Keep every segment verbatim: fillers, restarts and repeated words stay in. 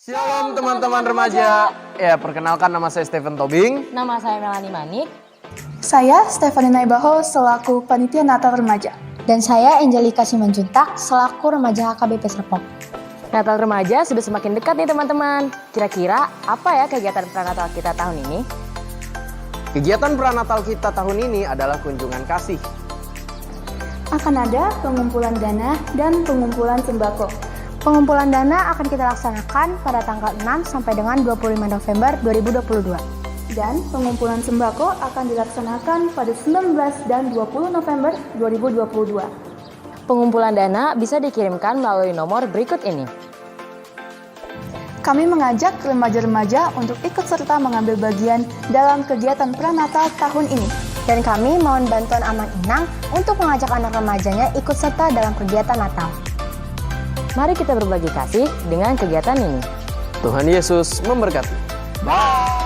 Shalom teman-teman remaja. Ya, perkenalkan, nama saya Stephen Tobing. Nama saya Melanie Manik. Saya Stephanie Naibaho selaku panitia Natal Remaja. Dan saya Angelika Simanjuntak selaku remaja H K B P Serpong. Natal Remaja sudah semakin dekat nih, teman-teman. Kira-kira apa ya kegiatan pranatal kita tahun ini? Kegiatan pranatal kita tahun ini adalah kunjungan kasih. Akan ada pengumpulan dana dan pengumpulan sembako. Pengumpulan dana akan kita laksanakan pada tanggal enam sampai dengan dua puluh lima November dua ribu dua puluh dua. Dan pengumpulan sembako akan dilaksanakan pada sembilan belas dan dua puluh November dua ribu dua puluh dua. Pengumpulan dana bisa dikirimkan melalui nomor berikut ini. Kami mengajak remaja-remaja untuk ikut serta mengambil bagian dalam kegiatan pranatal tahun ini. Dan kami mohon bantuan Amang Inang untuk mengajak anak remajanya ikut serta dalam kegiatan Natal. Mari kita berbagi kasih dengan kegiatan ini. Tuhan Yesus memberkati. Bye.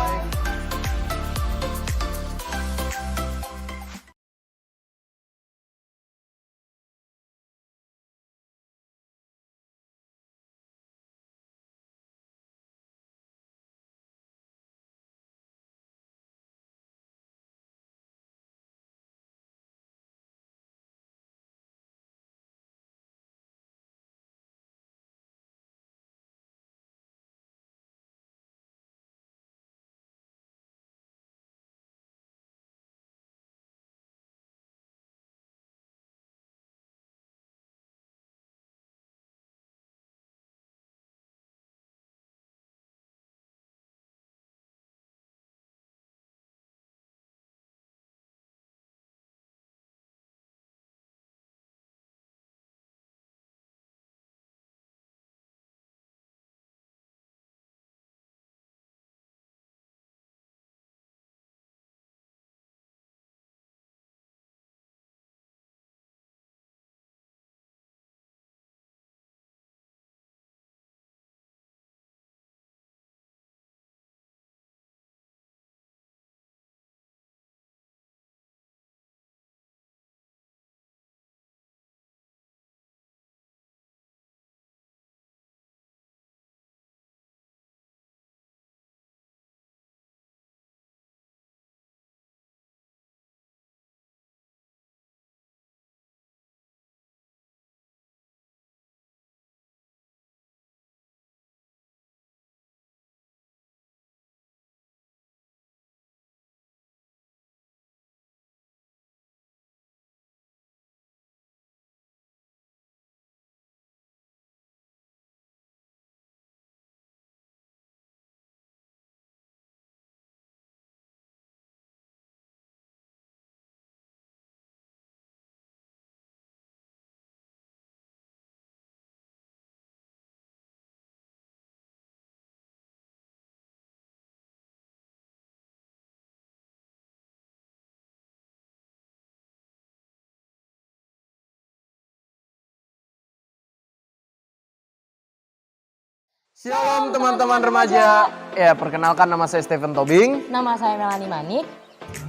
Shalom teman-teman remaja. Ya, perkenalkan, nama saya Stephen Tobing. Nama saya Melanie Manik.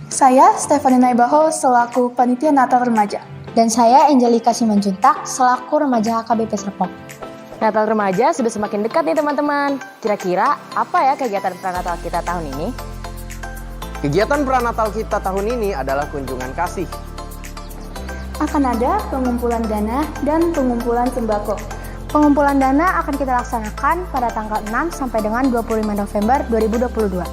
Saya Stephanie Naibaho selaku panitia Natal Remaja. Dan saya Angelika Simanjuntak selaku remaja H K B P Serpong. Natal Remaja sudah semakin dekat nih, teman-teman. Kira-kira apa ya kegiatan pranatal kita tahun ini? Kegiatan pranatal kita tahun ini adalah kunjungan kasih. Akan ada pengumpulan dana dan pengumpulan sembako. Pengumpulan dana akan kita laksanakan pada tanggal enam sampai dengan dua puluh lima November dua ribu dua puluh dua.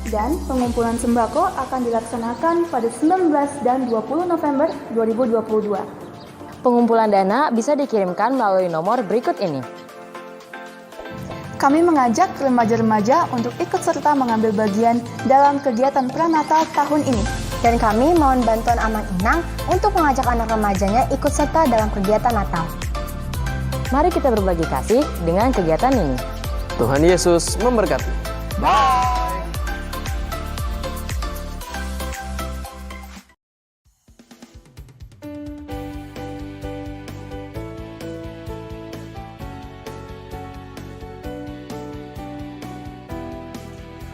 Dan pengumpulan sembako akan dilaksanakan pada sembilan belas dan dua puluh November dua ribu dua puluh dua. Pengumpulan dana bisa dikirimkan melalui nomor berikut ini. Kami mengajak remaja-remaja untuk ikut serta mengambil bagian dalam kegiatan pranatal tahun ini. Dan kami mohon bantuan Amang Inang untuk mengajak anak remajanya ikut serta dalam kegiatan Natal. Mari kita berbagi kasih dengan kegiatan ini. Tuhan Yesus memberkati. Bye.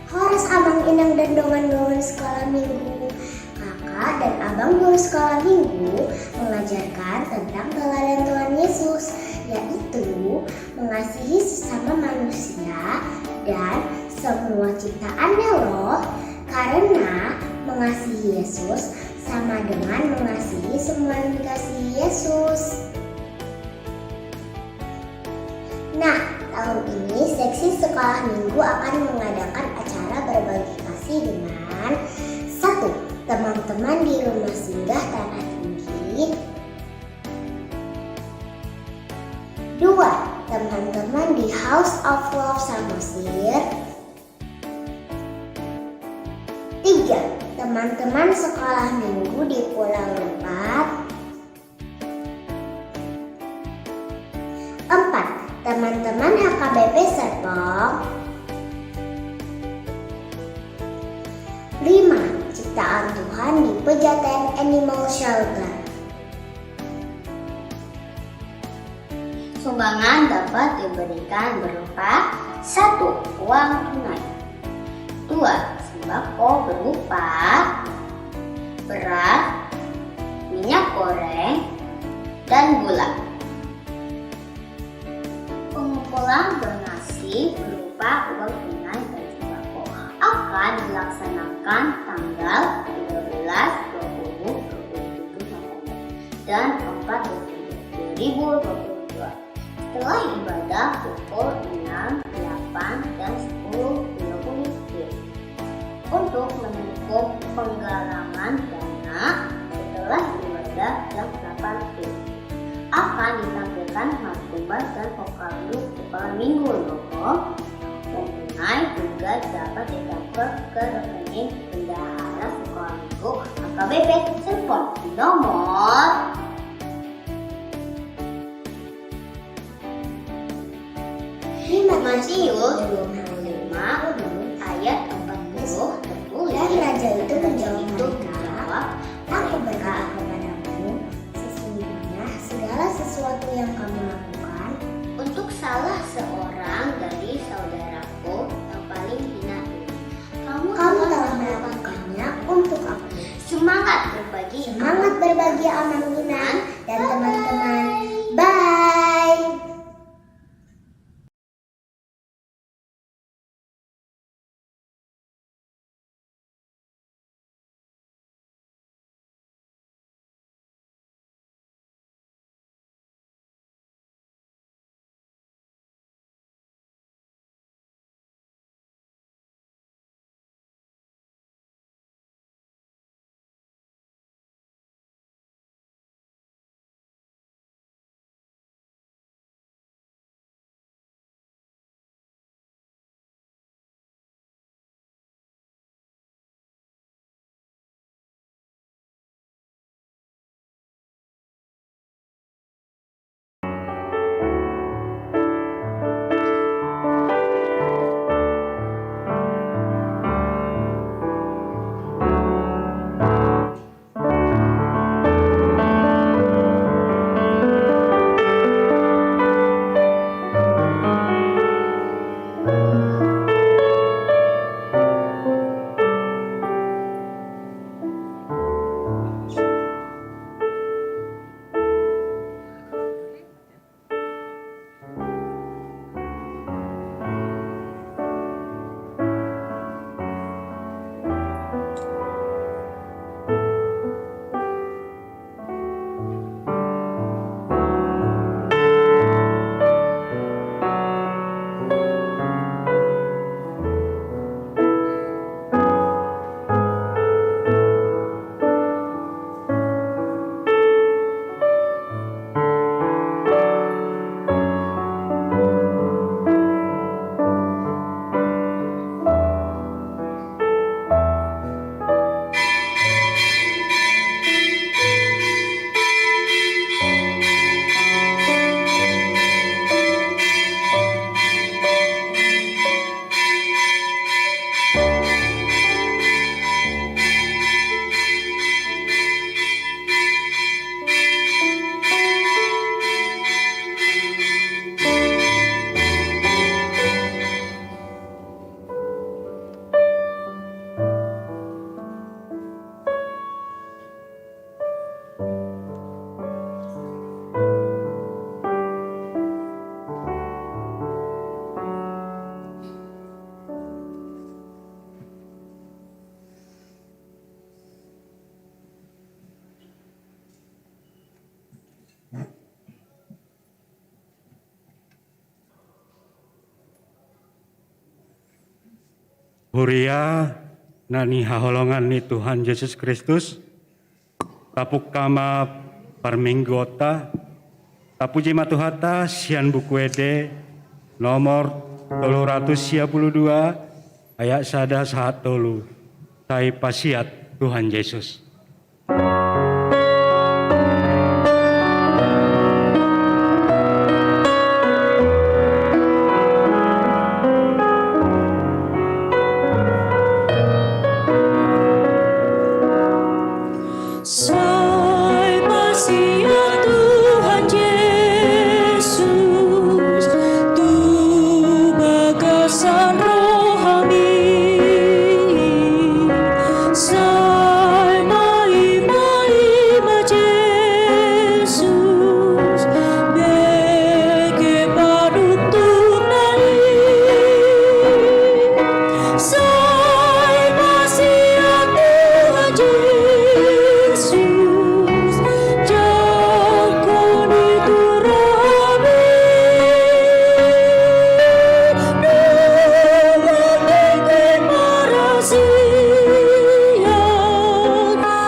Horas Amang Inang dan dongan-dongan sekolah minggu. Kakak dan abang guru sekolah minggu mengajarkan tentang teladan Tuhan Yesus. yaitu mengasihi sesama manusia dan semua ciptaannya loh, karena mengasihi Yesus sama dengan mengasihi semua yang dikasihi Yesus. Nah, tahun ini seksi sekolah minggu akan mengadakan acara berbagi kasih dengan: satu, teman-teman di Rumah Singgah Tanah Tinggi. Dua, teman-teman di House of Love Samosir. Tiga, teman-teman sekolah minggu di Pulau Rempang. Empat, teman-teman H K B P Serpong. Lima, ciptaan Tuhan di Pejaten Animal Shelter. Sumbangan dapat diberikan berupa: satu, uang tunai. Dua, sembako berupa beras, minyak goreng, dan gula. Pengumpulan donasi berupa uang tunai dan sembako akan dilaksanakan tanggal tiga belas, dua puluh, dua puluh tujuh November dan empat Desember dua ribu dua puluh dua, setelah ibadah pukul enam, delapan, dan sepuluh dua puluh W I B. Untuk mendukung penggalangan dana setelah ibadah jam delapan W I B, akan ditampilkan markumbas dan vokal grup sekolah minggu loh. Uang tunai juga dapat ditransfer ke rekening bendahara sekolah minggu H K B P Serpong di nomor lima Matius dua puluh lima ayat empat puluh tertulis: Dan raja itu menjawab mereka, "Aku berkata kepadamu, sesungguhnya segala sesuatu yang kamu lakukan untuk salah seorang dari saudaraku yang paling hina ini, kamu telah melakukannya untuk aku." Semangat berbagi, semangat berbagi, Amang Inang dan teman-teman. Bye. Huria na hinaholongan ni Tuhan Jesus Kristus, tapungka ma parmingguonta, tapuji ma Tuhanta sian Buku Ende nomor tolu ratus sia pulu dua, ayat sada sahat tolu. Sai pasiat Tuhan Jesus. Sai pasiat Tuhan Jesus tu bagasan rohami. Sai maima-ima Jesus, bege panutupna i. Sai pasiat Tuhan Jesus, jangkon i tu rohami. Nunga bege parasian,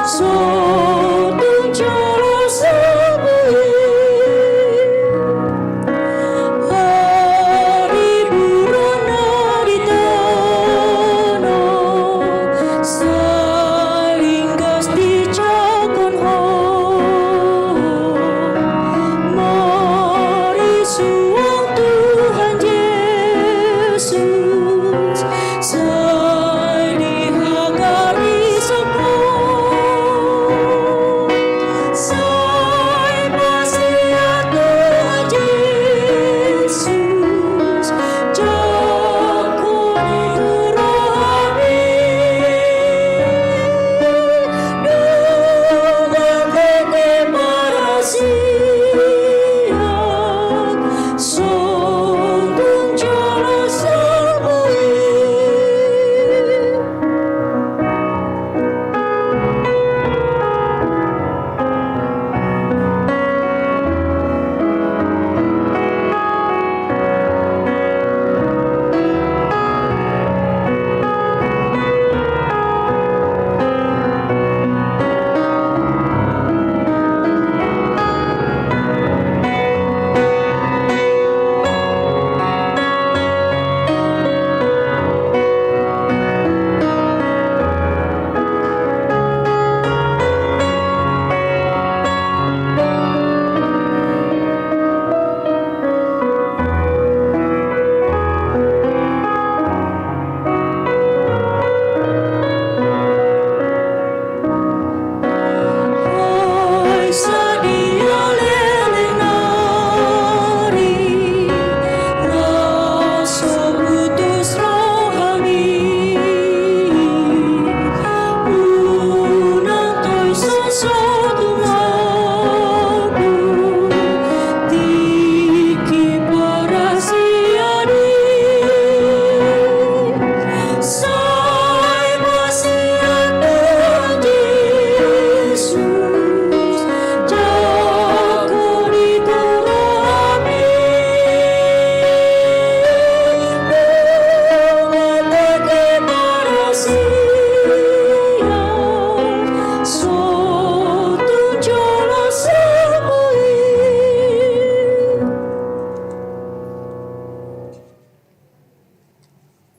sotung jala sapuin. Pariburan na di tano, sai ringgas dijangkon Ho. Marisuang Tuhan Jesus, sai dihagarishon Ho. Sai pasiat Tuhan Jesus, jangkon i tu rohami. Nunga bege parasian, sotung jala sapuin. Ai sadia leleng nari, laos so putus rohami. Unang tois sotung ahu, tingki parasian i. Sai pasiat Tuhan Jesus, jangkon i tu rohami. Nunga bege parasian, sotung jala sapuin.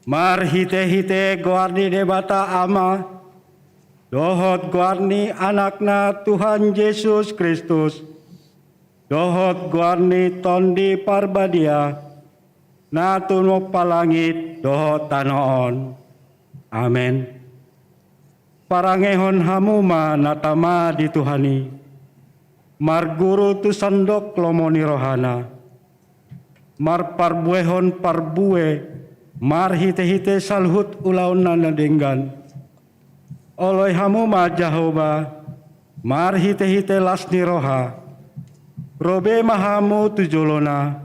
Marhitehite goar ni Debata Ama, dohot goar ni Anakna Tuhan Jesus Kristus, dohot goar ni Tondi Parbadia, na tumompa langit dohot tano on. Amen. Parangehon hamu ma na tama di Tuhan i, marguru tu sandok lomo ni rohana, marparbuehon parbue marhitehite saluhut ulaonna na denggan. Oloi hamu ma Jahowa marhitehite las ni roha, ro be ma hamu tu jolona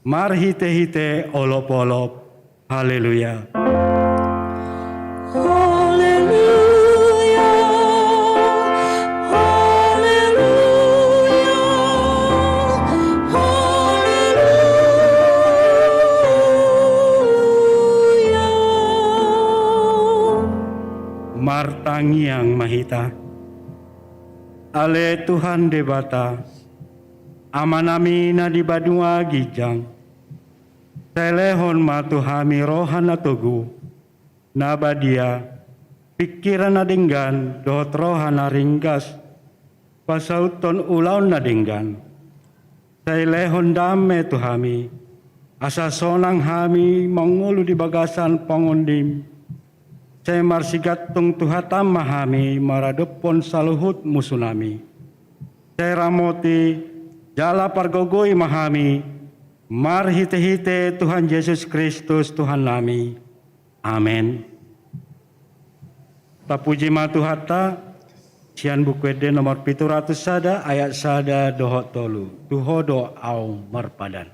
marhitehite olopolop. Haleluya. Haleluya. Haleluya. Haleluya. Tangiang ma hita. Ale Tuhan Debata, Amanami na di banua ginjang, sai lehon ma tu hami roha na togu, na badia, pingkiran na denggan dohot roha na ringgas, pasauthon ulaon na denggan. Sai lehon dame tu hami, asa sonang hami mangolu di bagasan pangondim. Sai marsigantung tu hatam ma hami maradophon saluhut musunami. Sai ramoti jala pargogoi ma hami marhitehite Tuhan Jesus Kristus Tuhannami. Amen. Tapuji ma Tuhanta, sian Buku Ende nomor pitu ratus sada, ayat sada dohot tolu. Tu Ho do ahu marpadan.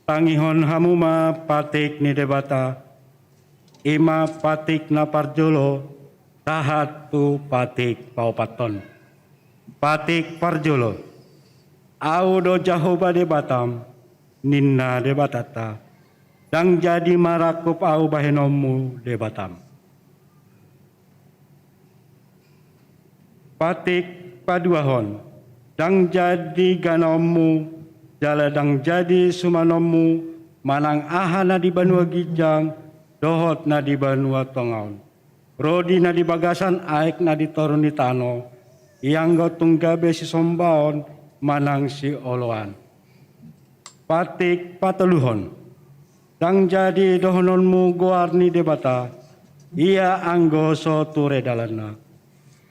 Tangihon hamu ma patik ni Debata, i ma patik na parjolo, sahat tu patik paopathon. Patik parjolo. Ahu do Jahowa Debatam, ninna Debatanta, ndang jadi marangkup ahu bahenonmu Debatam. Patik paduahon, ndang jadi ganaonmu, jala ndang jadi sumanonmu, manang aha na di banua ginjang, dohot na di banua tonga on. Ro di na di bagasan aek na di toru ni tano, ianggo tung gabe sisombaon manang sioloan. Patik patoluhon. Ndang jadi dohononmu goar ni Debata, ia anggo so ture dalanna.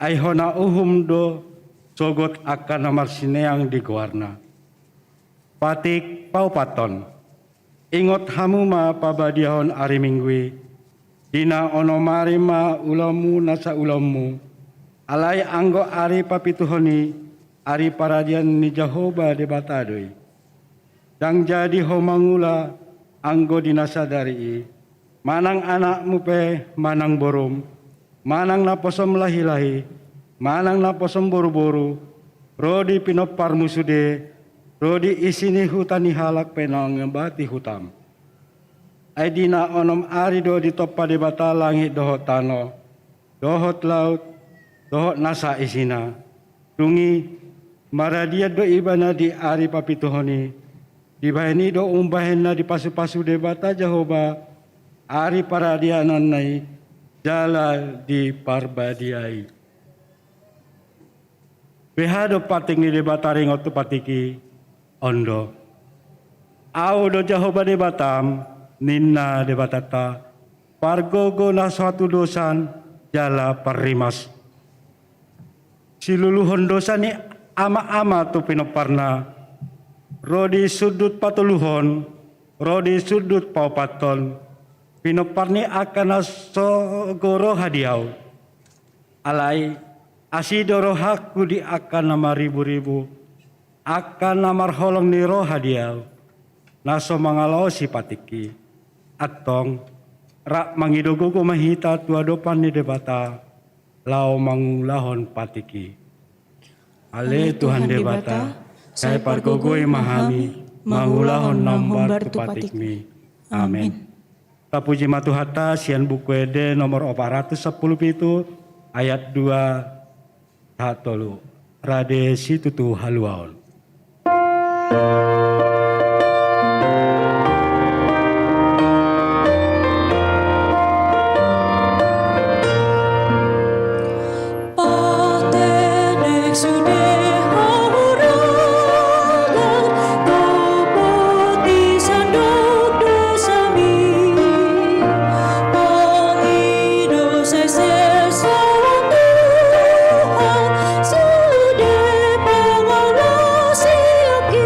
Ai hona uhum do sogot angka na marsineang di goarna. Patik paopathon. Ingot hamu ma pabadiahon ari Minggu i, di na onom ari ma ulaonmu nasa ulaonmu, alai anggo ari papituhon i, ari paradian ni Jahowa Debata do i. Ndang jadi ho mangula anggo di na sadari i, manang anakmu pe manang borum, manang naposom lahilahi, manang naposom boruboru, ro di pinomparmu sude, ro di isi ni huta ni halak pe na mangambati hutam. Ai di na onom ari do ditompa Debata langit dohot tano, dohot laut, dohot nasa isina. Dung i, maradian do ibana di ari papituhon i, dibahen i do umbahen na dipasupasu Debata Jahowa, ari paradianonna i, jala diparbadiai. Beha do patik ni Debata ringot tu patik i? On do: Ahu do Jahowa Debatam, ninna Debatanta, pargogo na so hatudosan jala parrimas. Siluluhon dosa ni ama-ama tu pinomparna, ro di sundut patoluhon, ro di sundut paopathon, pinompar ni angka na sogo roha di ahu. Alai asi do rohangku di angka na mariburibu, angka na marholong ni roha di ahu, na so mangalaosi patik i. Antong, rap mangido gogo ma hita tu adopan ni Debata, laho mangulahon patik i. Ale Tuhan Debata, sai pargogoi ma hami mangulahon na hombar tu patikmi. Amen. Tapuji ma Tuhanta sian Buku Ende nomor opat ratus sampulu pitu, ayat dua sahat tolu. Rade situtu haluaon. Patedek sude hahurangan, dapot di sandok dosami. Pangido sai sesa Tuhan, sude pangalaosionki.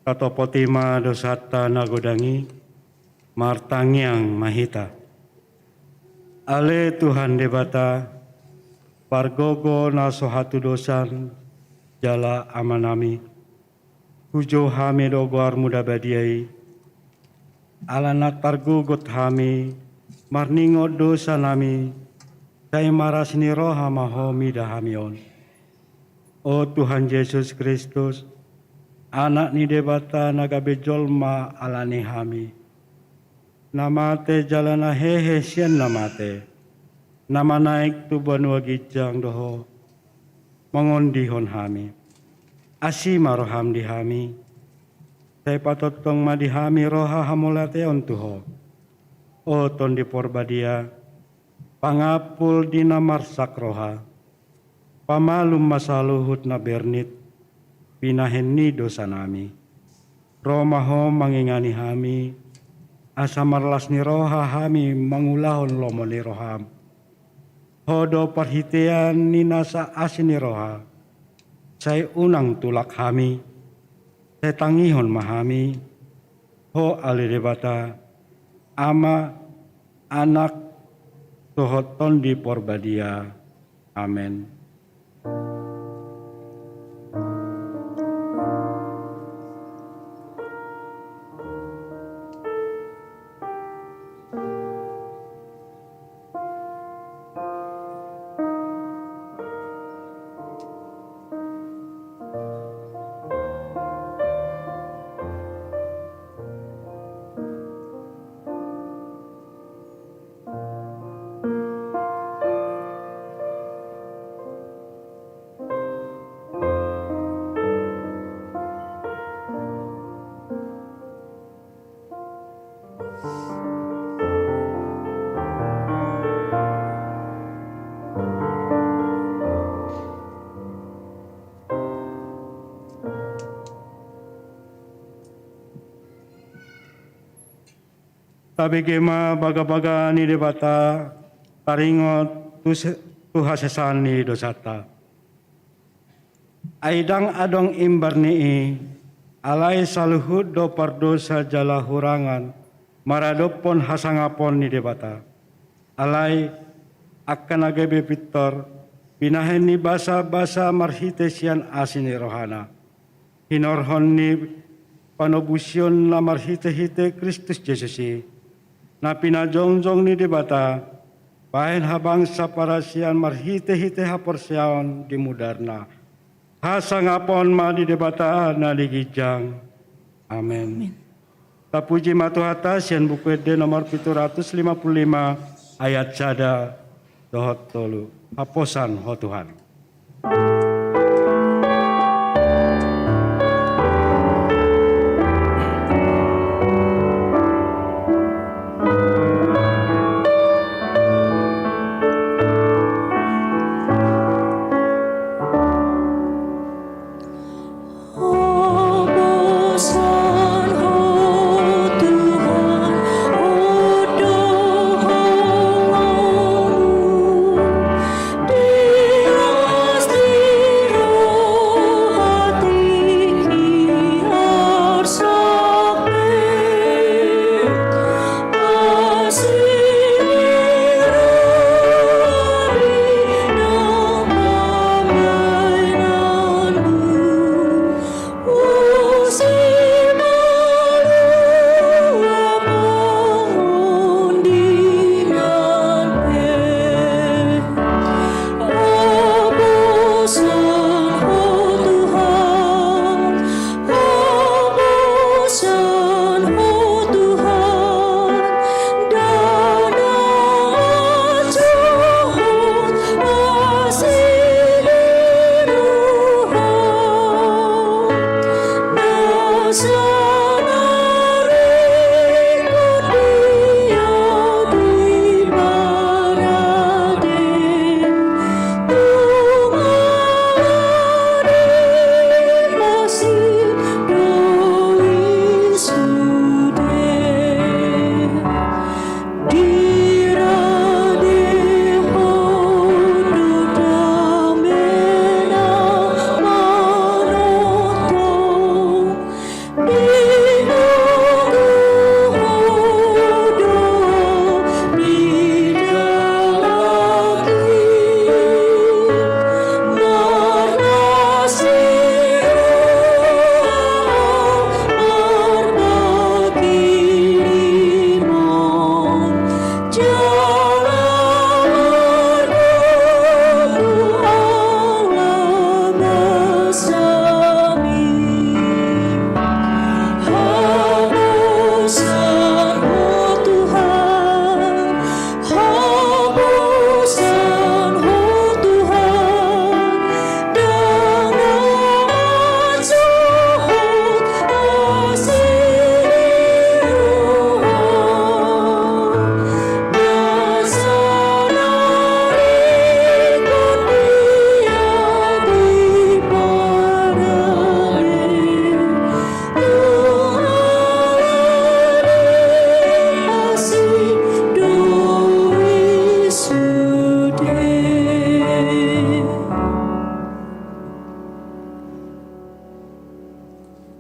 Tatopoti ma dosanta na godang i, martangiang ma hita. Ale Tuhan Debata, pargogo na so hatudosan jala Amanami, hujou hami do goarmu na badia i, ala na targogot hami marningot dosanami, sai maras ni roha ma Ho mida hami on. O Tuhan Jesus Kristus, Anak ni Debata na gabe jolma ala ni hami, na mate jala na hehe sian na mate, na manaek tu banua ginjang do Ho mangondihon hami. Asi ma roham di hami, sai patongtong ma di hami roha hamauliateon tu Ho. O Tondi Porbadia, pangampul di na marsak roha, pamalum ma saluhut na bernit binahen ni dosanami. Ro ma Ho mangingani hami, asa marlas ni roha hami mangulahon lomo ni roham. Ho do parhitean ni nasa asi ni roha, sai unang tulak hami, sai tangihon ma hami, Ho ale Debata, Ama, Anak, dohot Tondi Porbadia. Amen. Tabege ma bagabaga ni Debata, taringot tu se-, tu hasesaan ni dosanta. Ai ndang adong imbar ni i, alai saluhut do pardosa jala hurangan maradophon hasangapon ni Debata. Alai angka na gabe pintor, binahen ni basabasa marhite sian asi ni rohana, hinorhon ni panobusion na marhitehite Kristus Jesus i, na pinajongjong ni Debata, bahen habangsa parasian marhitehite haporseaon di mudarna. Hasangapon ma di Debata na di ginjang. Amen. Amen. Tapuji ma Tuhanta sian Buku Ende nomor pitu ratus lima puluh lima, ayat sada dohot tolu. Haposan Ho Tuhan.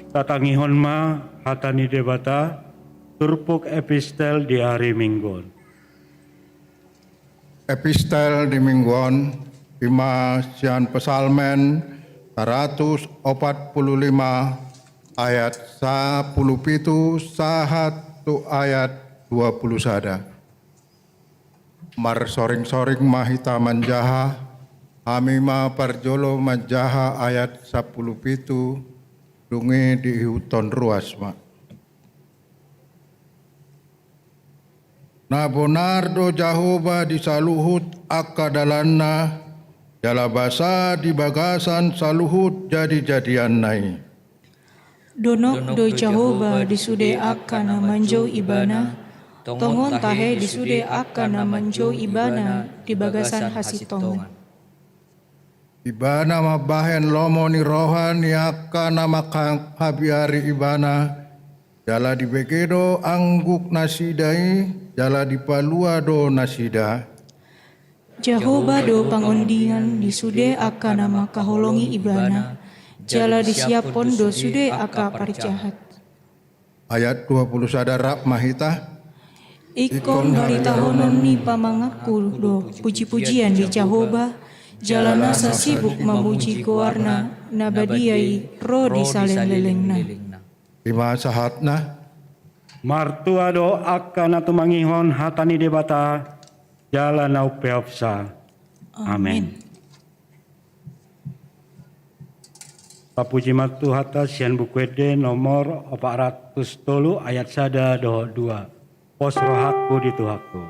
Tatangihon ma hata ni Debata, turpuk epistel di ari Minggu on. Epistel di Minggu on, i ma sian Psalmen saratus opat pulu lima ayat sapulu pitu sahat tu ayat dua pulu sada. Marsoringsoring ma hita manjaha, hami ma parjolo manjaha ayat sapulu pitu, dung i diihuthon ruas ma. Na bonar do Jahowa di saluhut angka dalanna, jala basa di bagasan saluhut jadijadianna i. Donok do Jahowa di sude angka na manjou Ibana, tongon tahe di sude angka na manjou Ibana di bagasan hasintongan. Ibana mambahen lomo ni roha ni angka na manghabiari Ibana, Jala dibege do angguk nasida i, jala dipalua do nasida. Jahowa do pangondingan di sude angka na mangkaholongi Ibana, jala disiaphon do sude angka parjahat. Ayat dua puluh sada, rap ma hita. Ingkon haritahonon ni pamanganku do pujipujian di Jahowa, jala nasa sibuk mamuji goarna na badia i ro di saleleng-lelengna. I ma sahatna. Martua do angka na tumangihon hata ni Debata, jala na umpeopsa. Amen. Amen. Tapuji ma Tuhanta sian Buku Ende nomor opat ratus tolu ayat sada dohot dua. Pos rohangku di Tuhanku.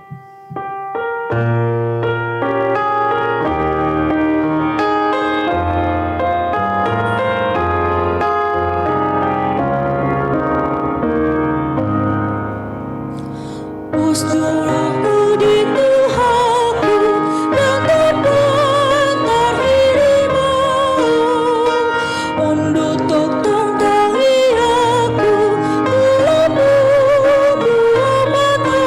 Pos rohangku di Tuhanku, dan tongtong tarhirim Ho. On do tongtong tangiangku, tu lambungku, Amang Ho.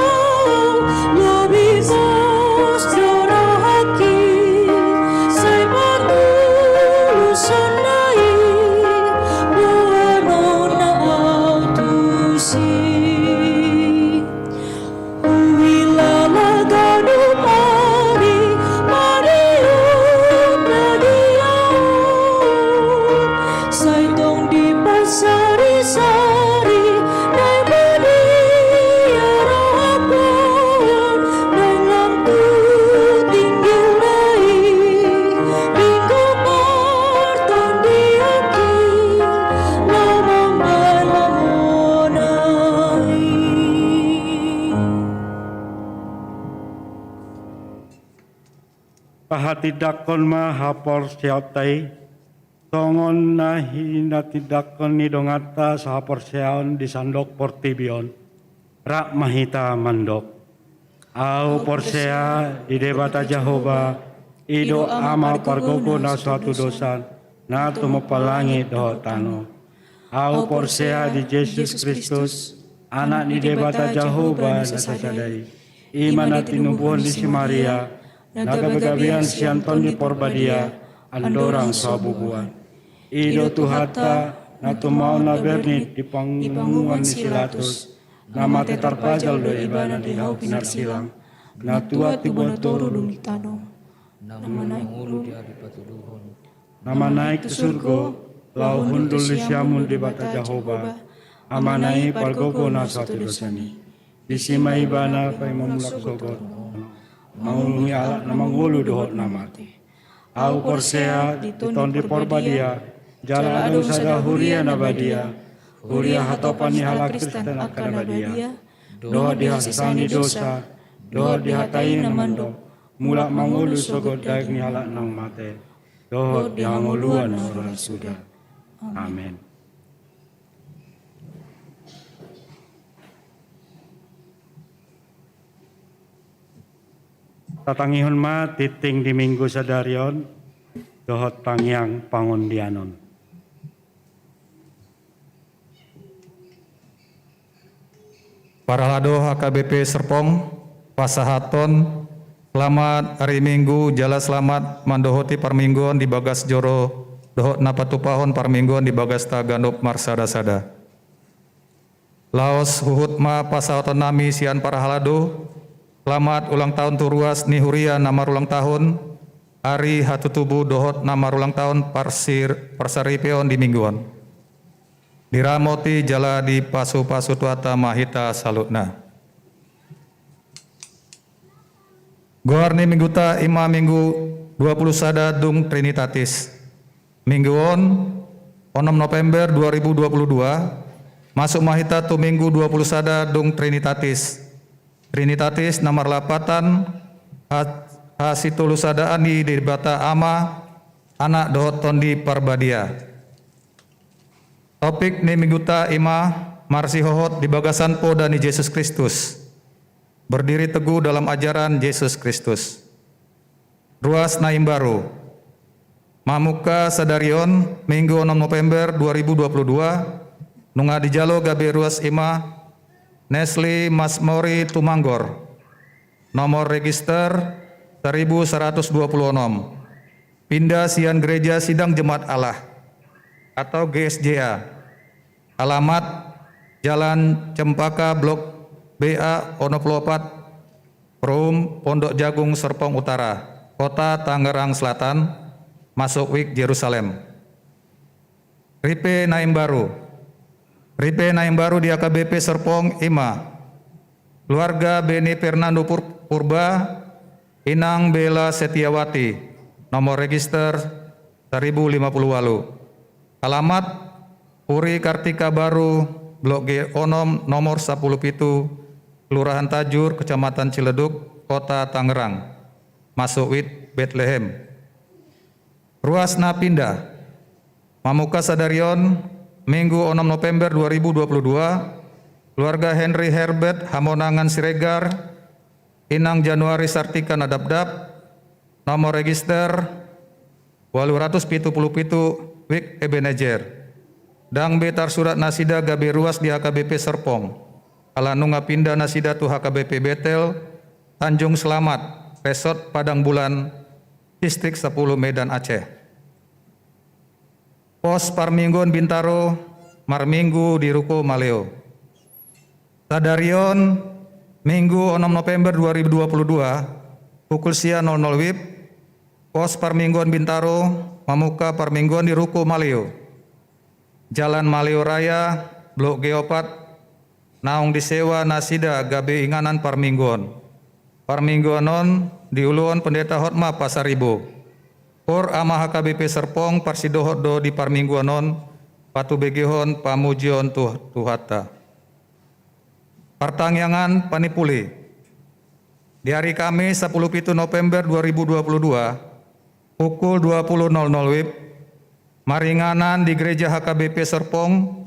Lobi pos do rohangki, sai patuluson na i, boanonna ahu tusi. Huhilala ganup ari, marihut na di ahu. Sai tong dipasarisari, naeng badia rohangku, naeng lam tu tinggilna i, ingkon partondianki, laho mambahen lamona i. Pahatindangkon ma haporseaonta i, songon na hinatindangkon ni donganta sahaporseaon di sandok portibi on. Rap ma hita mandok. Ahu porsea di Debata Jahowa, i do Ama pargogo na so hatudosan, na tumompa langit dohot tano. Ahu porsea di Jesus Kristus, Anak ni Debata Jahowa na sasada i. I ma na tinubuhon ni si Maria, na gabegabean sian Tondi Porbadia, andorang so habubuhan. I do Tuhanta, na tumaon na bernit di pangunguan ni si Latus, na mate tarpajal do Ibana di hau pinarsilang, na tuat tubuan toru dung di tano. Na manaek ulu di ari patuduhon. Na manaek tu surgo, laho hundul di siamun Debata Jahowa, Amana i pargogo na so hatudosan i. Disi ma Ibana paima mulak sogot, mangulungi halak na mangolu dohot na mate. Ahu porsea di Tondi Porbadia, jala adong sada huria na badia, huria hatopan ni halak Kristen angka na badia, dohot di hasesaan ni dosa, dohot di hata i na mandok, mulak mangolu sogot daeg ni halak naung mate, dohot di hangoluan na so ra suda. Amen. Tatangihon ma tingting di Minggu sadari on, dohot tangiang pangondianon. Parhalado H K B P Serpong, pasahathon selamat ari Minggu, jala selamat mandohoti parmingguon di bagas joro, dohot na patupahon parmingguon di bagasta ganup marsada-sada. Laos huhut ma pasahaton nami sian parhalado, selamat ulang tahun tu ruas ni huria na marulang tahun, ari hatutubu dohot na marulang tahun parsir-, parsaripeon di mingguon. Diramoti jala dipasupasu Tuhanta ma hita saluhutna. Goar ni mingguta i ma Minggu dua puluh sada dung Trinitatis. Minggu on, onom November dua ribu dua puluh dua, masuk ma hita tu Minggu dua puluh sada dung Trinitatis. Trinitatis na marlapatan ha-, hasitolusadaan ni Debata Ama, Anak dohot Tondi Parbadia. Topik ni mingguta i ma marsihohot di bagasan poda ni Jesus Kristus. Berdiri teguh dalam ajaran Jesus Kristus. Ruas na imbaru. Mamungka sadari on, Minggu onom November dua ribu dua puluh dua, Nunga dijalo gabe ruas i ma Nesli Masmori Tumanggor, nomor register seribu seratus dua puluh enam, pinda sian Gereja Sidang Jemaat Allah atau G S J A, alamat Jalan Cempaka, Blok B A onom puluh opat, Room Pondok Jagung, Serpong Utara, Kota Tangerang Selatan, masuk wik Jerusalem. Ripe na imbaru. Ripe na imbaru di H K B P Serpong i ma: keluarga Beni Fernando Pur-, Purba, Inang Bella Setiawati, nomor register seribu lima puluh walu. Alamat Puri Kartika Baru, Blok G onom, nomor sapuluh pitu, Kelurahan Tajur, Kecamatan Ciledug, Kota Tangerang, masuk wik Betlehem. Ruas na pinda. Mamungka sadari on, Minggu onom November dua ribu dua puluh dua, keluarga Henry Herbert Hamonangan Siregar, Inang Januari Sartika Nadapdap, nomor register walu ratus pitu puluh pitu, wik Ebenezer. Ndang be tarsurat nasida gabe ruas di H K B P Serpong, ala nunga pinda nasida tu H K B P Betel, Tanjung Selamat, Resort Padang Bulan, Distrik sepuluh, Medan Aceh. Pos Parmingguon Bintaro, marminggu di Ruko Maleo. Sadari on, Minggu onom November dua ribu dua puluh dua, pukul sia nol nol wib, Pos Parmingguon Bintaro mamungka parmingguon di Ruko Maleo, Jalan Maleo Raya, Blok G opat, naung disewa nasida gabe inganan parmingguon. Parmingguon on diuluhon Pendeta Hotma Pasaribu. Kor Ama H K B P Serpong parsidohot do di parmingguon on, patubegehon pamujion tu Tuhanta. Partangiangan panipuli. Di ari Kamis, sapuluh pitu November dua ribu dua puluh dua, pukul dua puluh nol nol wib, maringanan di Gereja H K B P Serpong,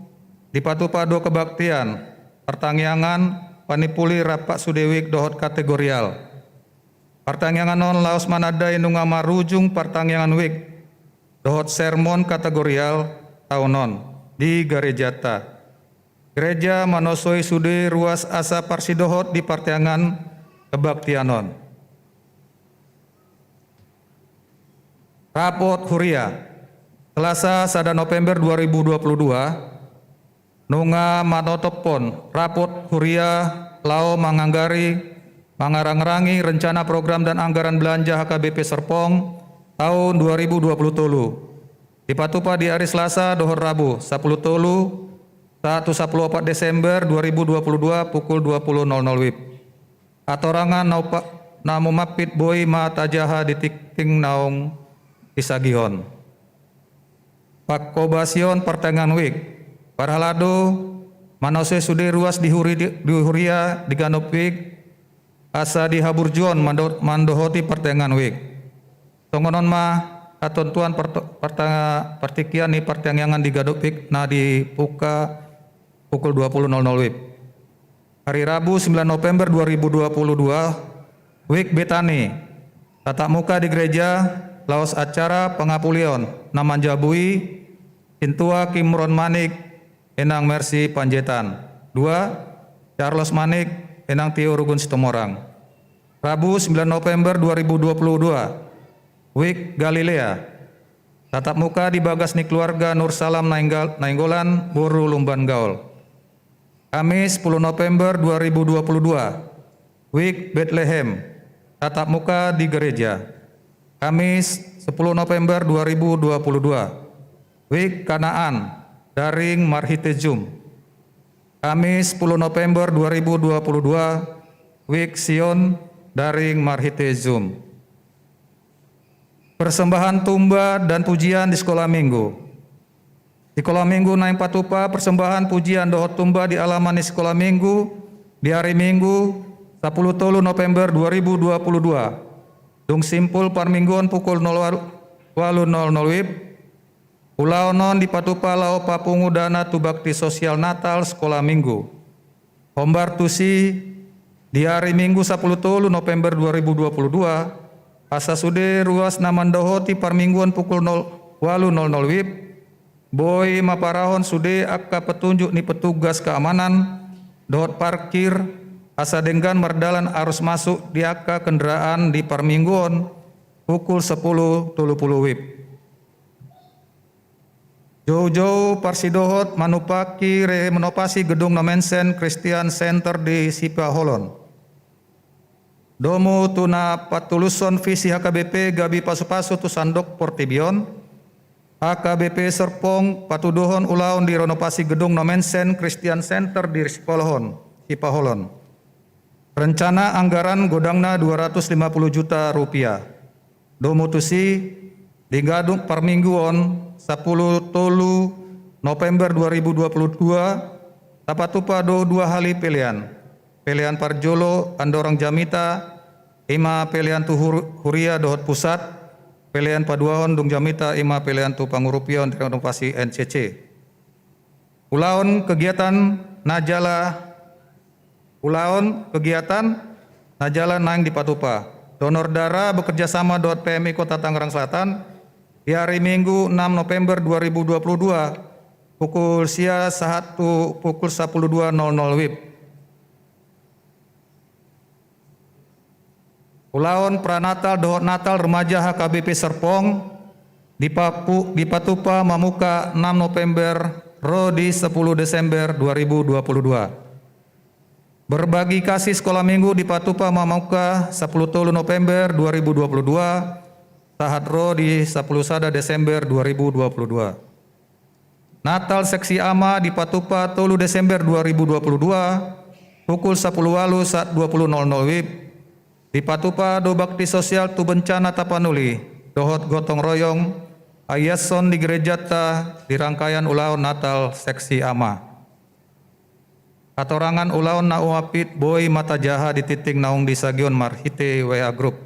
dipatupa do kebaktian partangiangan panipuli rap sude wik dohot kategorial. Partangiangan on laos manandai nunga marujung partangiangan wik dohot sermon kategorial taon on di garejanta. Gereja manosoi sude ruas asa parsidohot di partangiangan kebaktian on. Rapot huria. Selasa, sada November dua ribu dua puluh dua, nunga manotophon rapot huria laho manganggari, mangarangrangi rencana program dan anggaran belanja H K B P Serpong taon dua ribu dua puluh tolu. Dipatupa di ari Selasa dohot Rabu, sapuluh tolu sahat tu sapuluh opat Desember dua ribu dua puluh dua, pukul dua puluh nol nol wib. Hatorangan na upa-, na mumampit boi ma tajaha di tingting naung disagihon. Pangkobasion partangiangan wik. Parhalado, manosoi sude ruas di huri-, di huria di ganup wik, asa dihaburjuon mando-, mandohoti partangiangan wik. Songon on ma hatontuan parto-, parta-, partingkian ni partangiangan di ganup wik na dipungka pukul dua puluh nol nol wib. Hari Rabu, sembilan November dua ribu dua puluh dua, wik Betani, tatap muka di gereja, laos acara pangapulion na manjabui Sintua Kimron Manik, Inang Mercy Panjaitan. Dua, Charles Manik, Inang Tio Rugun Situmorang. Rabu, sembilan November dua ribu dua puluh dua, wik Galilea, tatap muka di bagas ni keluarga Nur Salam Nainggal-, Nainggolan, boru Lumban Gaol. Kamis, sepuluh November dua ribu dua puluh dua, wik Betlehem, tatap muka di gereja. Kamis, sepuluh November dua ribu dua puluh dua, wik Kanaan, daring marhite Zoom. Kamis, sepuluh November dua ribu dua puluh dua, wik Sion, daring marhite Zoom. Persembahan tumba dan pujian di Sekolah Minggu. Sekolah Minggu naeng patupa persembahan pujian dohot tumba di alaman ni Sekolah Minggu di ari Minggu, sapuluh tolu November dua ribu dua puluh dua. Dung simpul parmingguon pukul nol walu, walu nol nol wib, ulaon on dipatupa laho papungu dana tu bakti sosial Natal Sekolah Minggu. Hombar tusi, di ari Minggu sapuluh tolu November dua ribu dua puluh dua, asa sude ruas na mandohoti parmingguon pukul nol, walu nol nol wib, Boi ma parahon sude angka petunjuk ni petugas keamanan dohot parkir, asa denggan mardalan arus masuk di angka kendaraan di parmingguon pukul sapulu tolu pulu wib. Joujou parsidohot manumpahi renovasi gedung Nommensen Christian Center di Sipaholon. Domu tu na patulushon visi H K B P gabe pasupasu tu sandok portibi on, H K B P Serpong patuduhon ulaon di renovasi gedung Nommensen Christian Center di Sipaholon, Sipaholon. Rencana anggaran godangna dua ratus lima puluh juta rupiah. Domu tusi, di gadung parmingguon sapulu tolu November dua ribu dua puluh dua, tapatupa do dua hali pelean. Pelean parjolo andorang jamita, i ma pelean tu hur-, huria dohot pusat, pelean paduahon dung jamita, i ma pelean tu pangurupion renovasi N C C. Ulaon kegiatan na jala, ulaon kegiatan na jala naeng dipatupa. Donor darah bekerja sama dohot P M I Kota Tangerang Selatan di hari Minggu enam November dua ribu dua puluh dua, pukul sia sahat tu pukul sapulu dua nol nol wib. Ulaon pranatal dohot Natal remaja H K B P Serpong dipapu-, dipatupa mamungka enam November ro di sapulu Desember dua ribu dua puluh dua. Berbagi kasih sekolah minggu dipatupa mamungka sapulu tolu November dua ribu dua puluh dua, sahat ro di sapulu sada Desember dua ribu dua puluh dua. Natal seksi ama dipatupa tolu Desember dua ribu dua puluh dua, pukul sapulu ualu saat dua puluh nol nol wib. Dipatupa do bakti sosial tu bencana Tapanuli dohot gotong royong, aiashon di gerejanta di rangkaian ulaon Natal seksi ama. Hatorangan ulaon na uapit boi ma tajaha di tingting naung disagihon marhite W A grup.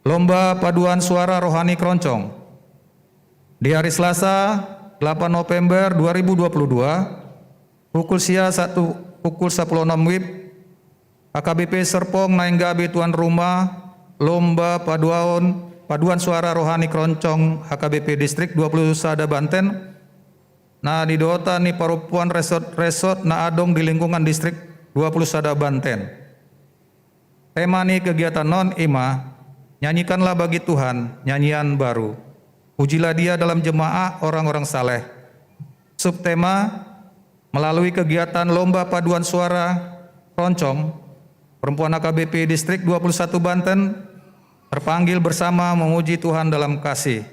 Lomba paduan suara rohani keroncong. Di hari Selasa, delapan November dua ribu dua puluh dua, pukul sia saat tu pukul sapulu onom wib, H K B P Serpong naeng gabe tuan rumah lomba paduaon, paduan suara rohani keroncong H K B P Distrik dua puluh sada Banten, na nidohotan ni parompuan resort-resort na adong di lingkungan Distrik dua puluh sada Banten. Tema ni kegiatan on i ma, Nyanyikanlah bagi Tuhan nyanyian baru. Pujilah Dia dalam jemaah orang-orang saleh. Subtema, melalui kegiatan lomba paduan suara keroncong, perempuan H K B P Distrik dua puluh satu Banten terpanggil bersama memuji Tuhan dalam kasih.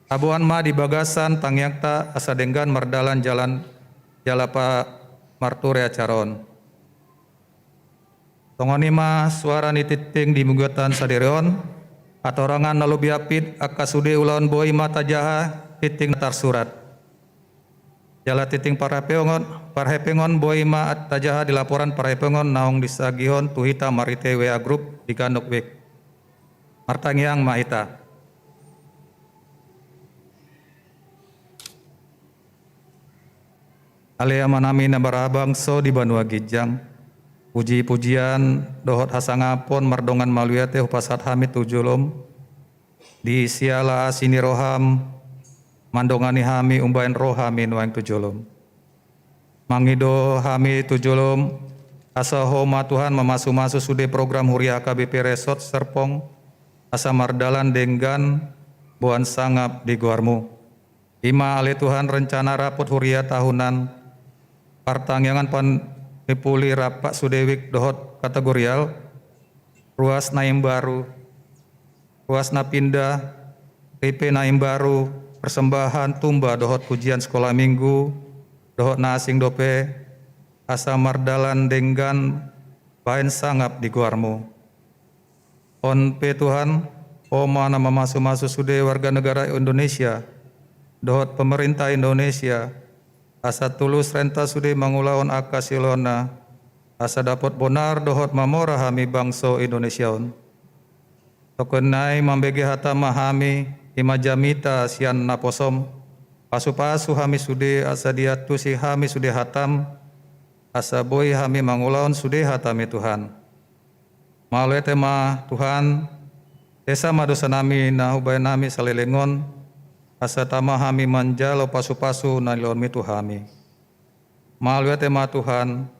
Taboan ma di bagasan tangiangta asa denggan mardalan jalan jala pa marture acara on. Songon i ma suara ni tingting di mingguanta sadari on, hatorangan na lobi apit angka sude ulaon boi ma tajaha tingting na tarsurat. Jala tingting parhepengon, parhepengon boi ma tajaha di laporan parhepengon naung disagihon tu hita marhite W A grup di ganup wik. Martangiang ma hita. Ale Amanami na marhabangso di banua ginjang, puji-pujian dohot hasangapon mardongan mauliate hupasahat hami tu jolom, di siala asi ni roham mandongani hami umbahen ro hami nuaeng tu jolom. Mangido hami tu jolom, asa Ho ma Tuhan mamasu-masu sude program huria H K B P Resort Serpong, asa mardalan denggan boan sangap di goarmu. I ma ale Tuhan rencana rapot huria tahunan, partangiangan panipuli rap sude wik dohot kategorial, ruas na imbaru, ruas na pinda, ripe na imbaru, persembahan tumba dohot pujian sekolah minggu, dohot na asing dope, asa mardalan denggan baen sangap di goarmu. On pe Tuhan, Ho ma na mamasu-masu sude warga negara Indonesia, dohot pemerintah Indonesia, asa tulus renta sude mangulahon angka siulaonna, asa dapot bonar dohot mamora hami bangso Indonesia on. Songon i mambege hatam ma hami, i ma jamita sian naposom, pasu-pasu hami sude asa diantusi hami sude hatam, asa boi hami mangulahon sude hatami Tuhan. Mauliate ma Tuhan, sesa ma dosanami na hubaen hami saleleng on, asa tama hami manjalo pasu-pasu na nilehonmi tu hami. Mauliate ma Tuhan,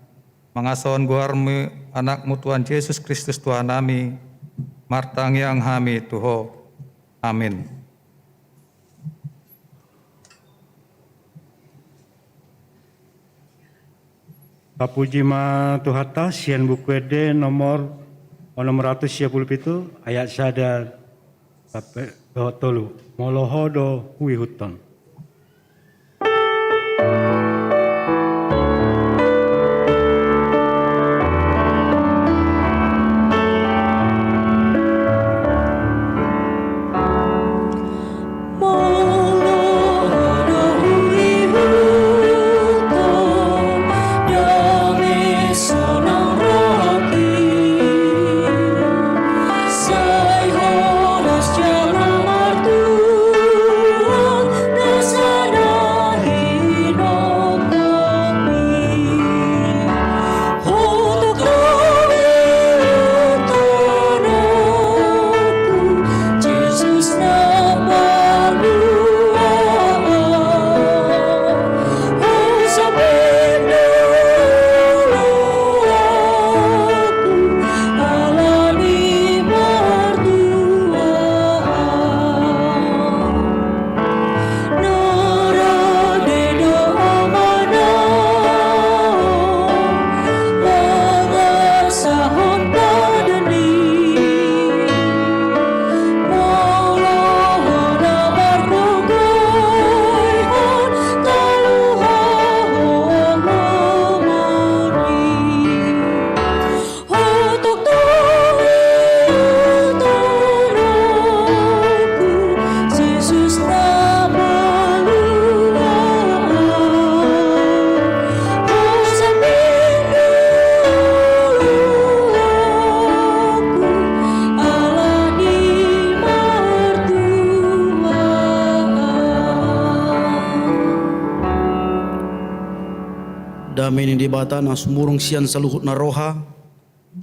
mangasahon goarmi Anakmu Tuhan Jesus Kristus Tuhannami, martangiang hami tu Ho. Amin. Tapuji ma Tuhanta, sian Buku Ende nomor onom ratus sia pulu pitu, ayat sada sampe dohot tolu. Molo Ho do huihuthon. Dame ni Debata na sumurung sian saluhut na roha,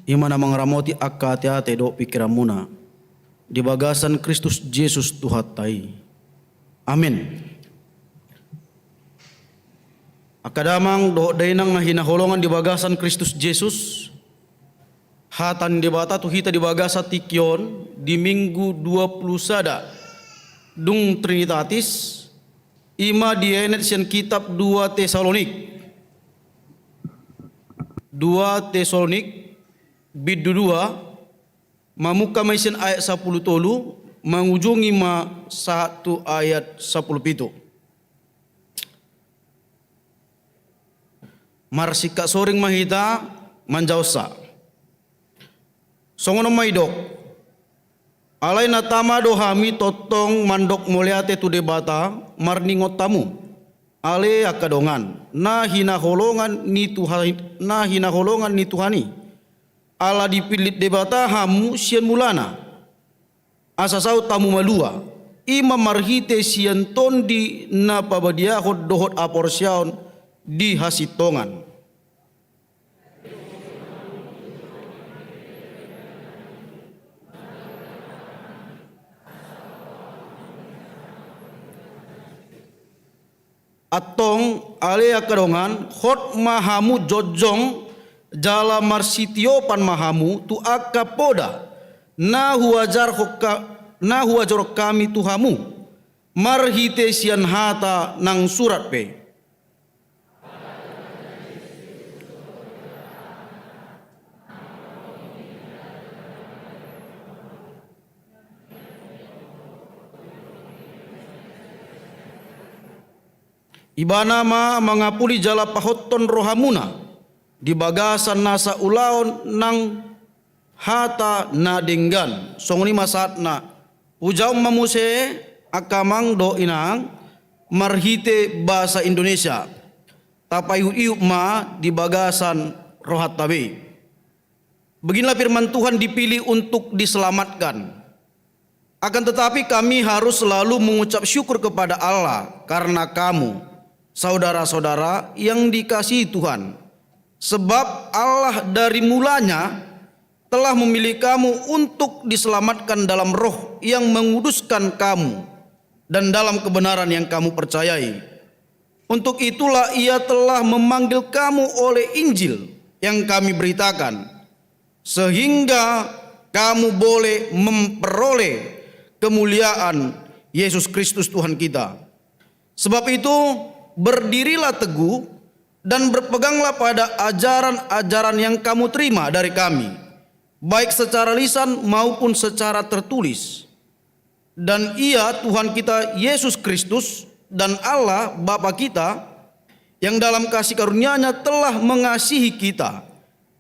i ma na mangaramoti angka ateate dohot pingkiranmuna di bagasan Kristus Jesus Tuhanta i. Amen. Angka damang dohot dainang na hinaholongan di bagasan Kristus Jesus, hata ni Debata tu hita di bagasan tingki on di Minggu dua pulu sada dung Trinitatis, i ma dienet sian kitab dua Tesalonik. Dua Tesalonik, bindu dua, mamungka ma i sian ayat sapulu tolu, mangujungi ma sahat tu ayat sapulu pitu. Marsingkat soring ma hita manjaosa. Songon on ma didok. Alai na tama do hami tongtong mandok mauliate tu Debata marningot hamu, ale angka dongan, na hinaholongan ni Tuhan, na hinaholongan ni Tuhan i. Ala dipillit Debata hamu sian mulana, asa saut hamu malua, i ma marhite sian Tondi na pabadiahon dohot haporseaon di hasintongan. Antong, ale angka dongan, hot ma hamu jongjong, jala marsitiopan ma hamu tu angka poda na huajarhon ha-, na huajarhon hami tu hamu marhite sian hata nang surat pe. Ibana ma mangapuli jala pahothon rohamuna di bagasan nasa ulaon nang hata na denggan. Songon i ma sahatna. Ujau ma muse angka amang dohot inang marhite bahasa Indonesia. Tapaihut-ihut ma di bagasan rohanta be. Beginilah firman Tuhan dipilih untuk diselamatkan. Akan tetapi kami harus selalu mengucap syukur kepada Allah karena kamu, saudara-saudara yang dikasihi Tuhan. Sebab Allah dari mulanya telah memilih kamu untuk diselamatkan dalam Roh yang menguduskan kamu. dan dalam kebenaran yang kamu percayai. Untuk itulah Ia telah memanggil kamu oleh Injil yang kami beritakan, sehingga kamu boleh memperoleh kemuliaan Yesus Kristus Tuhan kita. Sebab itu, berdirilah teguh dan berpeganglah pada ajaran-ajaran yang kamu terima dari kami, baik secara lisan maupun secara tertulis. Dan Ia, Tuhan kita Yesus Kristus, dan Allah, Bapa kita, yang dalam kasih karunia-Nya telah mengasihi kita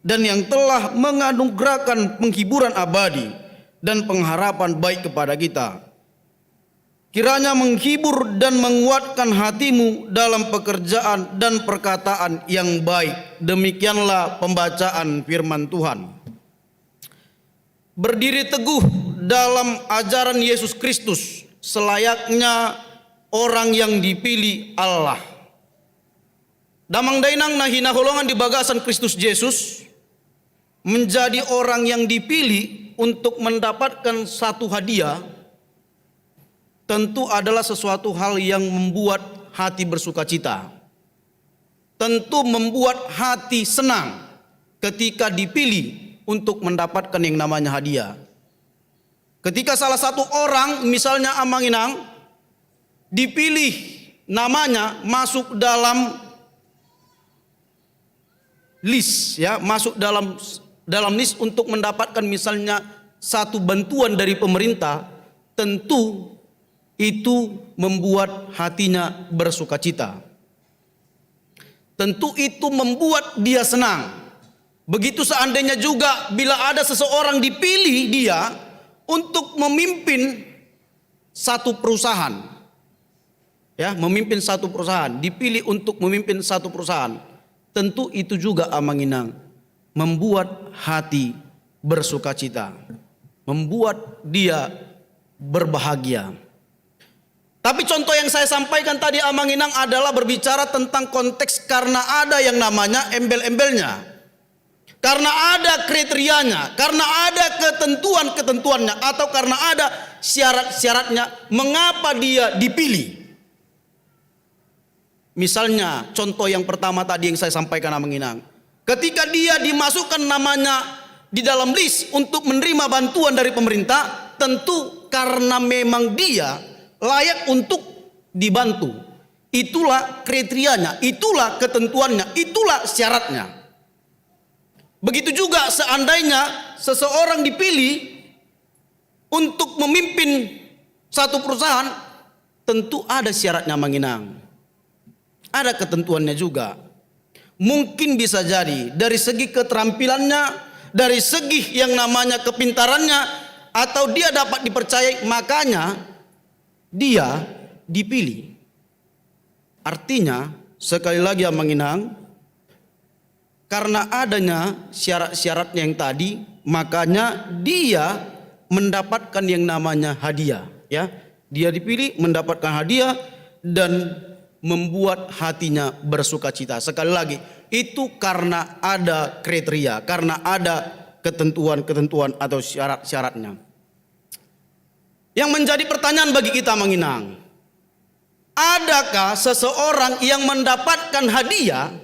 dan yang telah menganugerahkan penghiburan abadi dan pengharapan baik kepada kita, kiranya menghibur dan menguatkan hatimu dalam pekerjaan dan perkataan yang baik. Demikianlah pembacaan firman Tuhan. Berdiri teguh dalam ajaran Yesus Kristus, selayaknya orang yang dipilih Allah. Damang dainang na hinaholongan di bagasan Kristus Jesus, menjadi orang yang dipilih untuk mendapatkan satu hadiah tentu adalah sesuatu hal yang membuat hati bersukacita. Tentu membuat hati senang ketika dipilih untuk mendapatkan yang namanya hadiah. Ketika salah satu orang, misalnya Amang Inang, dipilih namanya masuk dalam list, ya, masuk dalam, dalam list untuk mendapatkan misalnya satu bantuan dari pemerintah, tentu itu membuat hatinya bersukacita. Tentu itu membuat dia senang. Begitu seandainya juga bila ada seseorang dipilih dia untuk memimpin satu perusahaan. Ya, memimpin satu perusahaan, dipilih untuk memimpin satu perusahaan. Tentu itu juga, Amang Inang, membuat hati bersukacita, membuat dia berbahagia. Tapi contoh yang saya sampaikan tadi, Amang Inang, adalah berbicara tentang konteks karena ada yang namanya embel-embelnya. Karena ada kriterianya, karena ada ketentuan-ketentuannya, atau karena ada syarat-syaratnya, mengapa dia dipilih. Misalnya, contoh yang pertama tadi yang saya sampaikan, Amang Inang. Ketika dia dimasukkan namanya di dalam list untuk menerima bantuan dari pemerintah, tentu karena memang dia layak untuk dibantu. Itulah kriterianya, itulah ketentuannya, itulah syaratnya. Begitu juga seandainya seseorang dipilih untuk memimpin satu perusahaan, tentu ada syaratnya, Amang Inang. Ada ketentuannya juga. Mungkin bisa jadi dari segi keterampilannya, dari segi yang namanya kepintarannya, atau dia dapat dipercayai, makanya dia dipilih. Artinya, sekali lagi, Amang Inang, karena adanya syarat-syaratnya yang tadi, makanya dia mendapatkan yang namanya hadiah, ya. Dia dipilih, mendapatkan hadiah, dan membuat hatinya bersukacita. Sekali lagi, itu karena ada kriteria, karena ada ketentuan-ketentuan atau syarat-syaratnya. Yang menjadi pertanyaan bagi kita, Amang Inang, adakah seseorang yang mendapatkan hadiah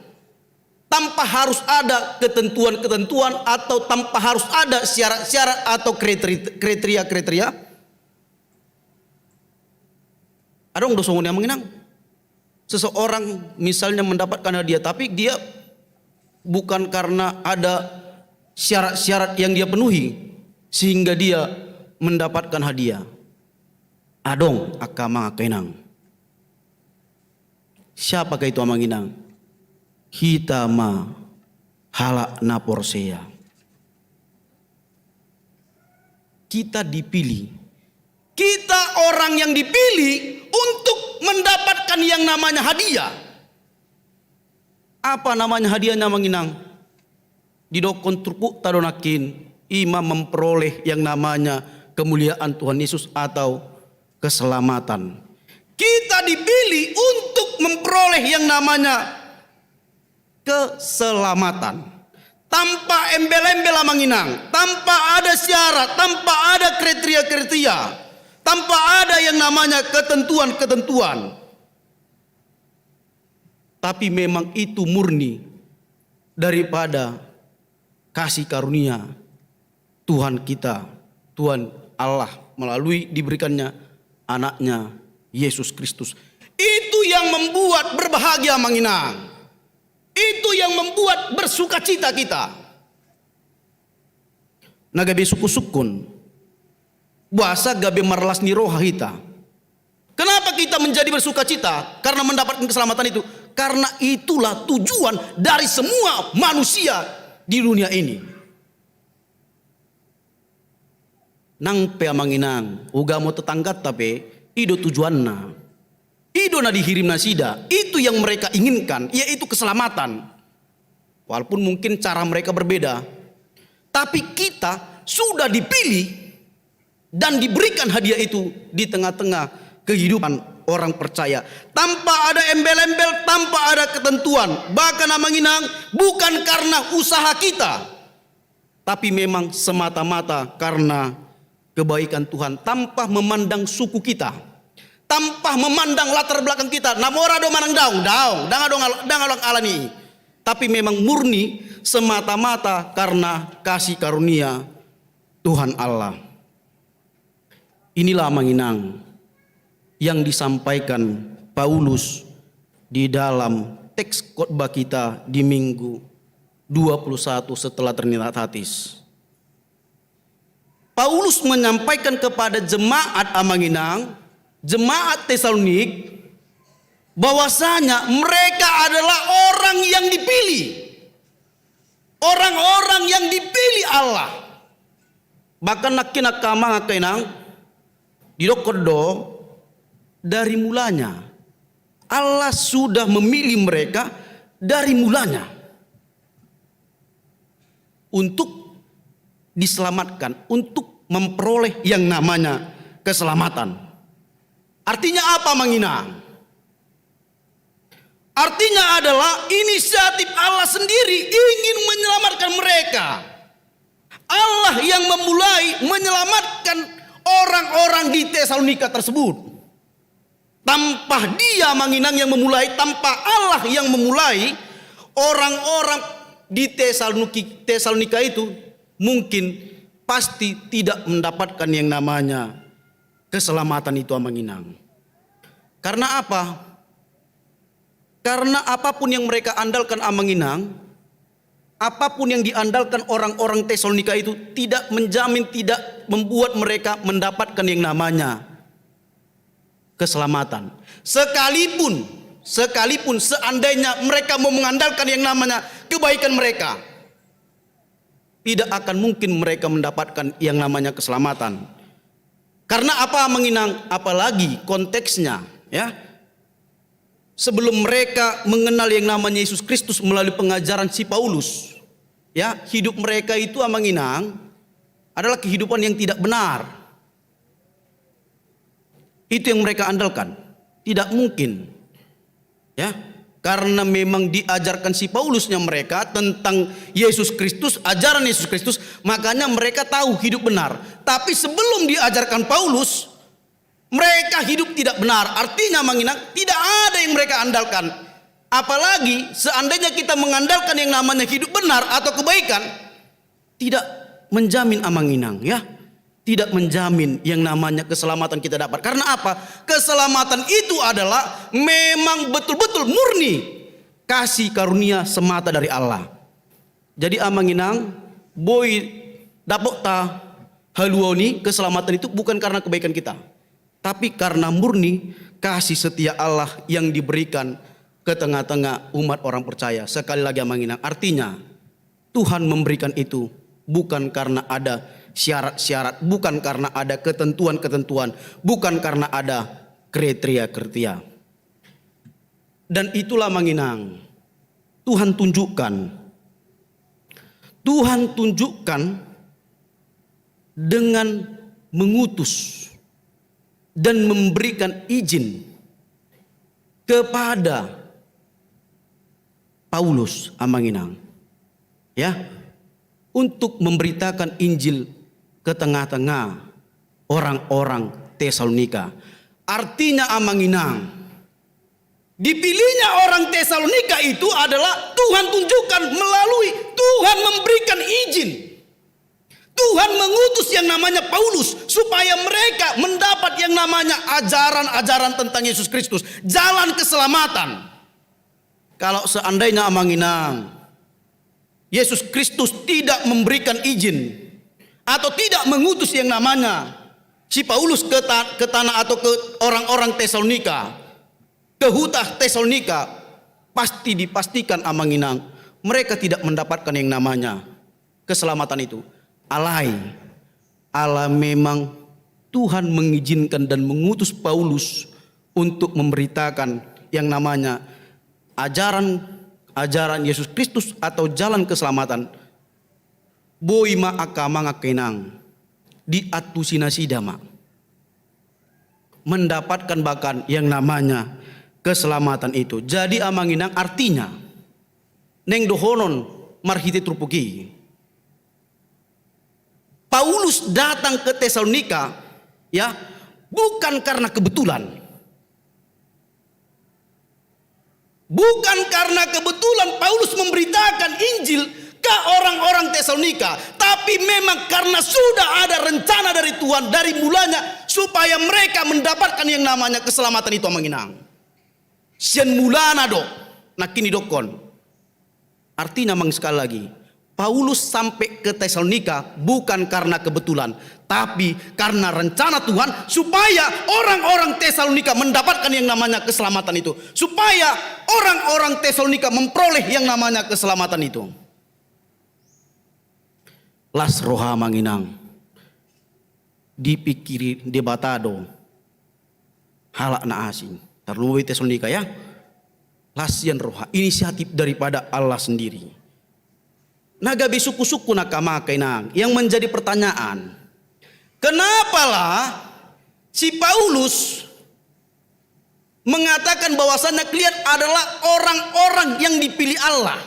tanpa harus ada ketentuan-ketentuan atau tanpa harus ada syarat-syarat atau kriteri-, kriteria-kriteria? Adong do songon i, Amang Inang. Seseorang misalnya mendapatkan hadiah, tapi dia bukan karena ada syarat-syarat yang dia penuhi sehingga dia mendapatkan hadiah. Adong, angka amang, angka inang. Siapakah itu, Amang Inang? Hita ma halak na porsea. Kita dipilih. Kita orang yang dipilih untuk mendapatkan yang namanya hadiah. Apa namanya hadiahnya, Amang Inang? Didokkon turpukta do nangkin, i ma memperoleh yang namanya kemuliaan Tuhan Yesus atau keselamatan. Kita dipilih untuk memperoleh yang namanya keselamatan. Tanpa embel-embel, Amang Inang, tanpa ada syarat, tanpa ada kriteria-kriteria, tanpa ada yang namanya ketentuan-ketentuan. Tapi memang itu murni daripada kasih karunia Tuhan kita, Tuhan Allah, melalui diberikannya anaknya Yesus Kristus. Itu yang membuat berbahagia, Amang Inang. Itu yang membuat bersukacita kita. Na gabe sungkun-sungkun, boasa gabe marlas ni roha hita? Kenapa kita menjadi bersukacita karena mendapatkan keselamatan itu? Karena itulah tujuan dari semua manusia di dunia ini. Nang pe, Amang Inang, ugamo tetanggata pe, i do tujuanna. I do na dihirim nasida, itu yang mereka inginkan, yaitu keselamatan. Walaupun mungkin cara mereka berbeda, tapi kita sudah dipilih dan diberikan hadiah itu di tengah-tengah kehidupan orang percaya, tanpa ada embel-embel, tanpa ada ketentuan. Bahkan, Amang Inang, bukan karena usaha kita, tapi memang semata-mata karena kebaikan Tuhan, tanpa memandang suku kita, tanpa memandang latar belakang kita. Na mora do manang daong, daong, ndang adong al-, ndang adong alani. Tapi memang murni semata-mata karena kasih karunia Tuhan Allah. Inilah, Amang Inang, yang disampaikan Paulus di dalam teks khotbah kita di Minggu dua puluh satu setelah Trinitatis. Paulus menyampaikan kepada jemaat, Amang Inang, jemaat Tesalonik, bahwasanya mereka adalah orang yang dipilih. Orang-orang yang dipilih Allah. Bahkan nangkin, Amang, Inang, didokkon do dari mulanya. Allah sudah memilih mereka dari mulanya untuk diselamatkan, untuk memperoleh yang namanya keselamatan. Artinya apa, Amang Inang? Artinya adalah inisiatif Allah sendiri ingin menyelamatkan mereka. Allah yang memulai menyelamatkan orang-orang di Tesalonika tersebut. Tanpa Dia, Amang Inang, yang memulai, tanpa Allah yang memulai, orang-orang di Tesalonik-, Tesalonika itu mungkin pasti tidak mendapatkan yang namanya keselamatan itu, Amang Inang. Karena apa? Karena apapun yang mereka andalkan, Amang Inang, apapun yang diandalkan orang-orang Tesalonika itu tidak menjamin, tidak membuat mereka mendapatkan yang namanya keselamatan. Sekalipun, sekalipun seandainya mereka mau mengandalkan yang namanya kebaikan mereka, tidak akan mungkin mereka mendapatkan yang namanya keselamatan. Karena apa, Amang Inang? Apalagi konteksnya, ya. Sebelum mereka mengenal yang namanya Yesus Kristus melalui pengajaran si Paulus, ya, hidup mereka itu, Amang Inang, adalah kehidupan yang tidak benar. Itu yang mereka andalkan. Tidak mungkin. Ya, karena memang diajarkan si Paulusnya mereka tentang Yesus Kristus, ajaran Yesus Kristus, makanya mereka tahu hidup benar. Tapi sebelum diajarkan Paulus, mereka hidup tidak benar. Artinya, Amang Inang, tidak ada yang mereka andalkan. Apalagi seandainya kita mengandalkan yang namanya hidup benar atau kebaikan, tidak menjamin, Amang Inang, ya. Tidak menjamin yang namanya keselamatan kita dapat. Karena apa? Keselamatan itu adalah memang betul-betul murni kasih karunia semata dari Allah. Jadi, Amang Inang, boi dapot ta haluaon i, keselamatan itu bukan karena kebaikan kita, tapi karena murni kasih setia Allah yang diberikan ke tengah-tengah umat orang percaya. Sekali lagi, Amang Inang, artinya Tuhan memberikan itu bukan karena ada syarat-syarat, bukan karena ada ketentuan-ketentuan, bukan karena ada kriteria-kriteria. Dan itulah, Amang Inang, Tuhan tunjukkan. Tuhan tunjukkan dengan mengutus dan memberikan izin kepada Paulus, Amang Inang, ya, untuk memberitakan Injil ke tengah-tengah orang-orang Tesalonika. Artinya, amang inang, dipilihnya orang Tesalonika itu adalah Tuhan tunjukkan melalui Tuhan memberikan izin. Tuhan mengutus yang namanya Paulus supaya mereka mendapat yang namanya ajaran-ajaran tentang Yesus Kristus, jalan keselamatan. Kalau seandainya, amang inang, Yesus Kristus tidak memberikan izin atau tidak mengutus yang namanya si Paulus ke, ta- ke tanah atau ke orang-orang Tesalonika, ke huta Tesalonika, pasti dipastikan, amang inang, mereka tidak mendapatkan yang namanya keselamatan itu. Alai, ala memang Tuhan mengizinkan dan mengutus Paulus untuk memberitakan yang namanya ajaran-ajaran Yesus Kristus atau jalan keselamatan, boi ma angka amang, angka inang, diantusi nasida ma mendapatkan bahkan yang namanya keselamatan itu. Jadi, amang inang, artinya, naeng dohonon marhite turpuk i, Paulus datang ke Tesalonika, ya, bukan karena kebetulan. Bukan karena kebetulan Paulus memberitakan Injil ke orang-orang Tesalonika, tapi memang karena sudah ada rencana dari Tuhan dari mulanya, supaya mereka mendapatkan yang namanya keselamatan itu, amang inang. Sian mulana do nangkin didokkon. Artinya, amang, sekali lagi, Paulus sampai ke Tesalonika bukan karena kebetulan, tapi karena rencana Tuhan supaya orang-orang Tesalonika mendapatkan yang namanya keselamatan itu, supaya orang-orang Tesalonika memperoleh yang namanya keselamatan itu. Las roha, amang inang, dipingkiri Debata do halak na asing. Tarlumobi Tesalonika, ya. Las sian roha, inisiatif daripada Allah sendiri. Na gabe sungkun-sungkun angka amang, angka inang, yang menjadi pertanyaan, kenapalah si Paulus mengatakan bahwasannya kalian adalah orang-orang yang dipilih Allah?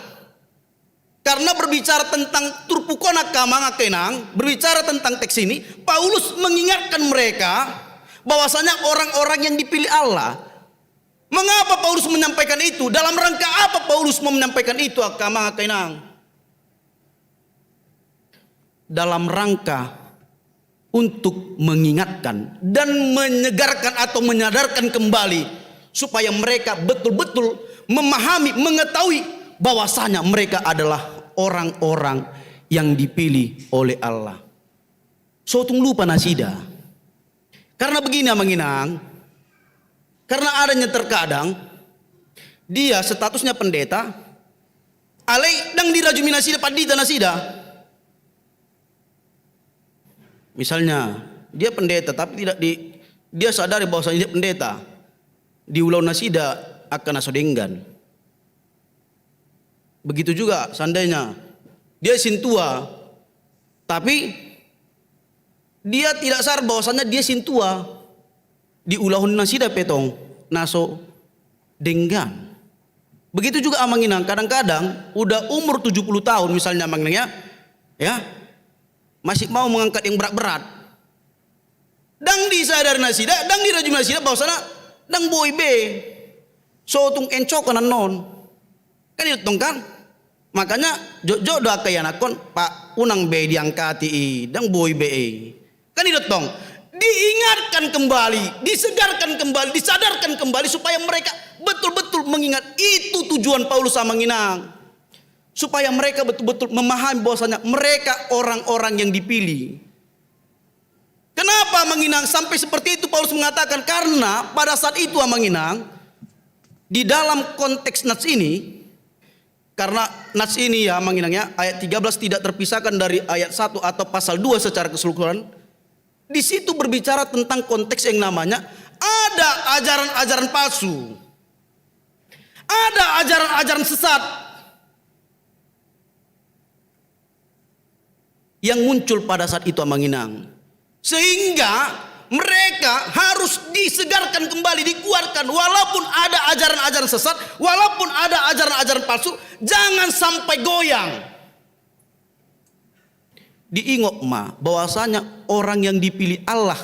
Karena berbicara tentang turpuk on, angka amang, angka inang, berbicara tentang teks ini, Paulus mengingatkan mereka bahwasanya orang-orang yang dipilih Allah. Mengapa Paulus menyampaikan itu? Dalam rangka apa Paulus mau menyampaikan itu, angka amang, angka inang? Dalam rangka untuk mengingatkan dan menyegarkan atau menyadarkan kembali, supaya mereka betul-betul memahami, mengetahui bahwasanya mereka adalah orang-orang yang dipilih oleh Allah. So tung lupa nasida. Karena begini, amang inang, karena adanya terkadang dia statusnya pendeta, alai ndang dirajumi nasida pandita nasida. Misalnya, dia pendeta, tapi tidak di, dia sadari bahwasanya dia pendeta. Diulahon nasida angka na so denggan. Begitu juga seandainya dia sintua, tapi dia tidak sadar bahwasanya dia sintua. Diulahon nasida pe tong na so denggan. Begitu juga, amang inang, kadang-kadang udah umur tujuh puluh tahun misalnya, amang inang, ya, ya, masih mau mengangkat yang berat-berat. Ndang disadari nasida, ndang dirajumi nasida bahwasana ndang boi be. So tung encok annon. Kan i do tong, kan? Makanya jotjot do angka ianakhon, Pak, unang be diangkati i, ndang boi be i. Kan i do tong, diingatkan kembali, disegarkan kembali, disadarkan kembali supaya mereka betul-betul mengingat. Itu tujuan Paulus, amang inang. Supaya mereka betul-betul memahami bahwasanya mereka orang-orang yang dipilih. Kenapa, amang inang, sampai seperti itu Paulus mengatakan? Karena pada saat itu, amang inang, di dalam konteks nats ini, karena nats ini, ya, amang inang, ya, ayat tiga belas tidak terpisahkan dari ayat satu atau pasal dua secara keseluruhan. Di situ berbicara tentang konteks yang namanya ada ajaran-ajaran palsu. Ada ajaran-ajaran sesat yang muncul pada saat itu, amang inang. Sehingga mereka harus disegarkan kembali, dikuatkan, walaupun ada ajaran-ajaran sesat, walaupun ada ajaran-ajaran palsu, jangan sampai goyang. Diingot ma bahwasanya orang yang dipilih Allah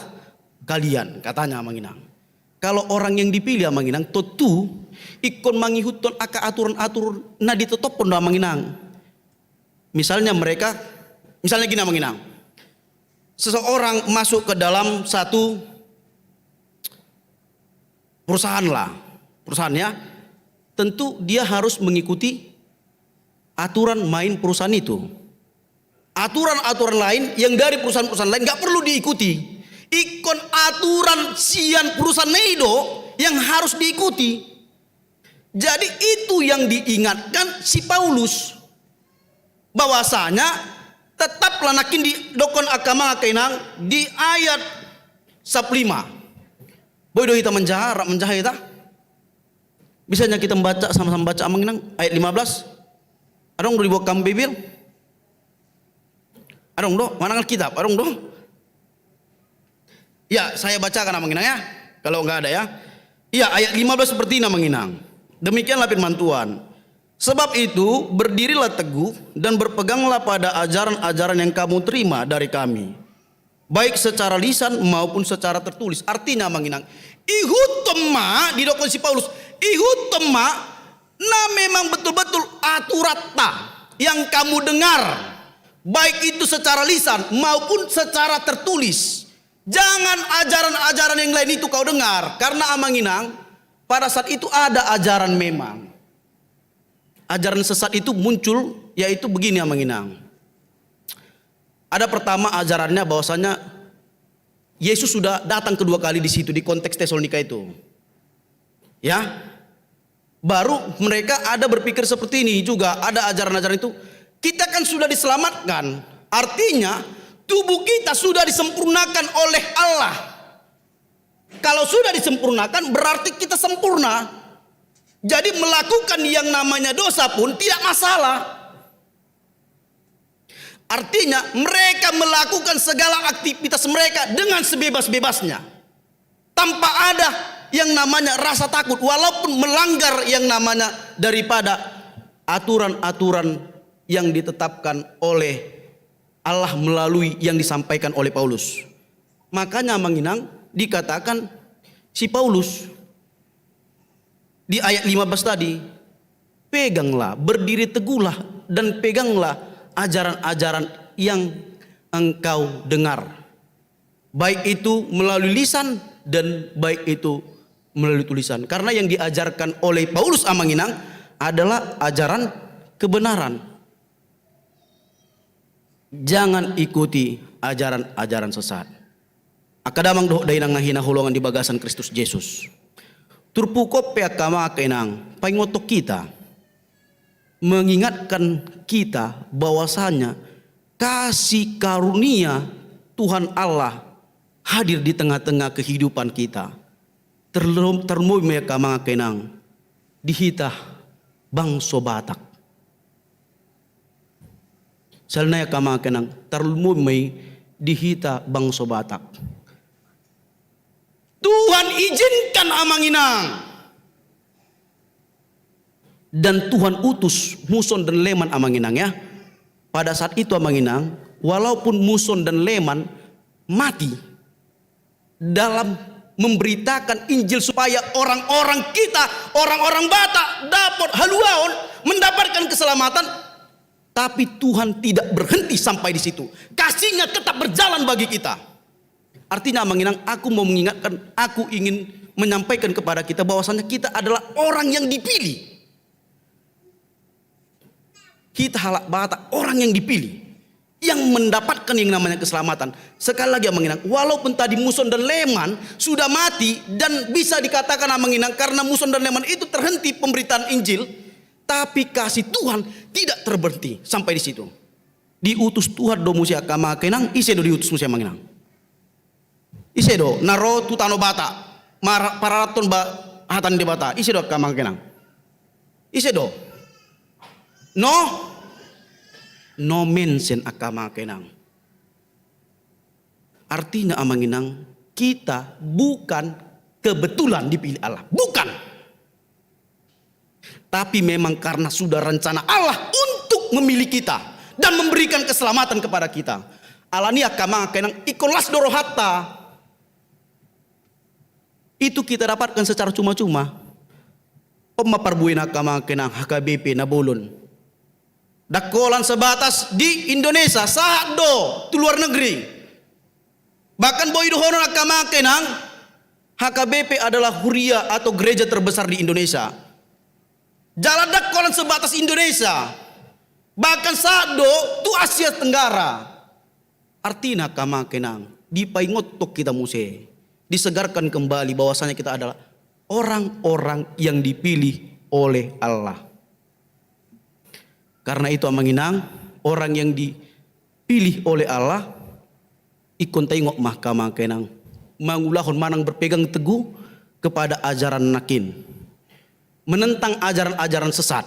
kalian, katanya amang inang. Kalau orang yang dipilih amang inang, tontu ingkon mangihuthon angka aturan-aturan na ditetophon do amang inang. Misalnya mereka, misalnya gini amang inang, seseorang masuk ke dalam satu perusahaan lah, perusahaan ya, tentu dia harus mengikuti aturan main perusahaan itu. Aturan-aturan lain yang dari perusahaan-perusahaan lain nggak perlu diikuti. Ingkon aturan sian perusahaan i do yang harus diikuti. Jadi itu yang diingatkan si Paulus, bahwasanya tetaplah, nangkin didokkon angka amang angka inang di ayat sampulu lima. Boi do hita manjaha, rap manjaha hita. Bisa nggak kita membaca, sama-sama baca amang inang, ayat lima belas? Adong do di bawah kam Bibel? Adong do, manang Alkitab, adong do? Ya, saya bacakan amang inang ya, kalau nggak ada ya. Iya, ayat lima belas seperti ini amang inang. Demikianlah firman Tuhan. Sebab itu, berdirilah teguh dan berpeganglah pada ajaran-ajaran yang kamu terima dari kami, baik secara lisan maupun secara tertulis. Artinya amang inang, ihuthon ma, didokkon si Paulus, ihuthon ma na memang betul-betul aturanta yang kamu dengar, baik itu secara lisan maupun secara tertulis. Jangan ajaran-ajaran yang lain itu kau dengar, karena amang inang, pada saat itu ada ajaran memang. Ajaran sesat itu muncul, yaitu begini amang inang. Ada pertama ajarannya bahwasanya Yesus sudah datang kedua kali di situ, di konteks Tesalonika itu. Ya, baru mereka ada berpikir seperti ini juga, ada ajaran-ajaran itu. Kita kan sudah diselamatkan, artinya tubuh kita sudah disempurnakan oleh Allah. Kalau sudah disempurnakan, berarti kita sempurna. Jadi melakukan yang namanya dosa pun tidak masalah. Artinya, mereka melakukan segala aktivitas mereka dengan sebebas-bebasnya, tanpa ada yang namanya rasa takut, walaupun melanggar yang namanya daripada aturan-aturan yang ditetapkan oleh Allah melalui yang disampaikan oleh Paulus. Makanya amang inang, dikatakan si Paulus di ayat lima belas tadi, peganglah, berdiri teguhlah, dan peganglah ajaran-ajaran yang engkau dengar, baik itu melalui lisan dan baik itu melalui tulisan. Karena yang diajarkan oleh Paulus amang inang adalah ajaran kebenaran. Jangan ikuti ajaran-ajaran sesat. Angka damang dohot dainang na hinaholongan di bagasan Kristus Jesus, turpuk on pe angka amang angka inang, paingothon hita, mengingatkan kita bahwasanya kasih karunia Tuhan Allah hadir di tengah-tengah kehidupan kita. Tarlum-, tarlumobi ma i angka amang angka inang di hita bangso Batak. Sala nai angka amang angka inang, tarlumobi ma i di hita bangso Batak. Tuhan izinkan amang inang. Dan Tuhan utus Muson dan Leman amang inang ya. Pada saat itu amang inang, walaupun Muson dan Leman mati dalam memberitakan Injil supaya orang-orang kita, orang-orang Batak dapat haluaon, mendapatkan keselamatan, tapi Tuhan tidak berhenti sampai di situ. Kasihnya tetap berjalan bagi kita. Artinya amang inang, aku mau mengingatkan, aku ingin menyampaikan kepada kita bahwasanya kita adalah orang yang dipilih. Hita halak Batak orang yang dipilih, yang mendapatkan yang namanya keselamatan. Sekali lagi amang inang, walaupun tadi Muson dan Leman sudah mati, dan bisa dikatakan amang inang, karena Muson dan Leman itu terhenti pemberitaan Injil, tapi kasih Tuhan tidak terberhenti sampai di situ. Diutus Tuhan do muse angka amang angka inang, ise do diutus muse amang inang? Ise do na ro tu tano Batak, mar-, pararathon ba-, hata ni Debata? Ise do angka amang angka inang? Ise do? No, no mention angka amang angka inang. Artinya amang inang, kita bukan kebetulan dipilih Allah. Bukan. Tapi memang karena sudah rencana Allah untuk memilih kita dan memberikan keselamatan kepada kita. Alani i angka amang angka inang, ingkon las do rohanta. itu kita dapatkan secara cuma-cuma. On ma parbuena angka amang inang H K B P na bolon. Ndang holan sebatas di Indonesia, sahat do tu luar negeri. Bahkan boi dohonon angka amang inang, H K B P adalah huria atau gereja terbesar di Indonesia. Jala ndang holan sebatas Indonesia, bahkan sahat do tu Asia Tenggara. Artina angka amang inang, dipaingothon hita muse, disegarkan kembali bahwasanya kita adalah orang-orang yang dipilih oleh Allah. Karena itu amang inang, orang yang dipilih oleh Allah, ingkon taingot ma angka amang inang, mangulahon manang berpegang teguh kepada ajaran nangkin, menentang ajaran-ajaran sesat.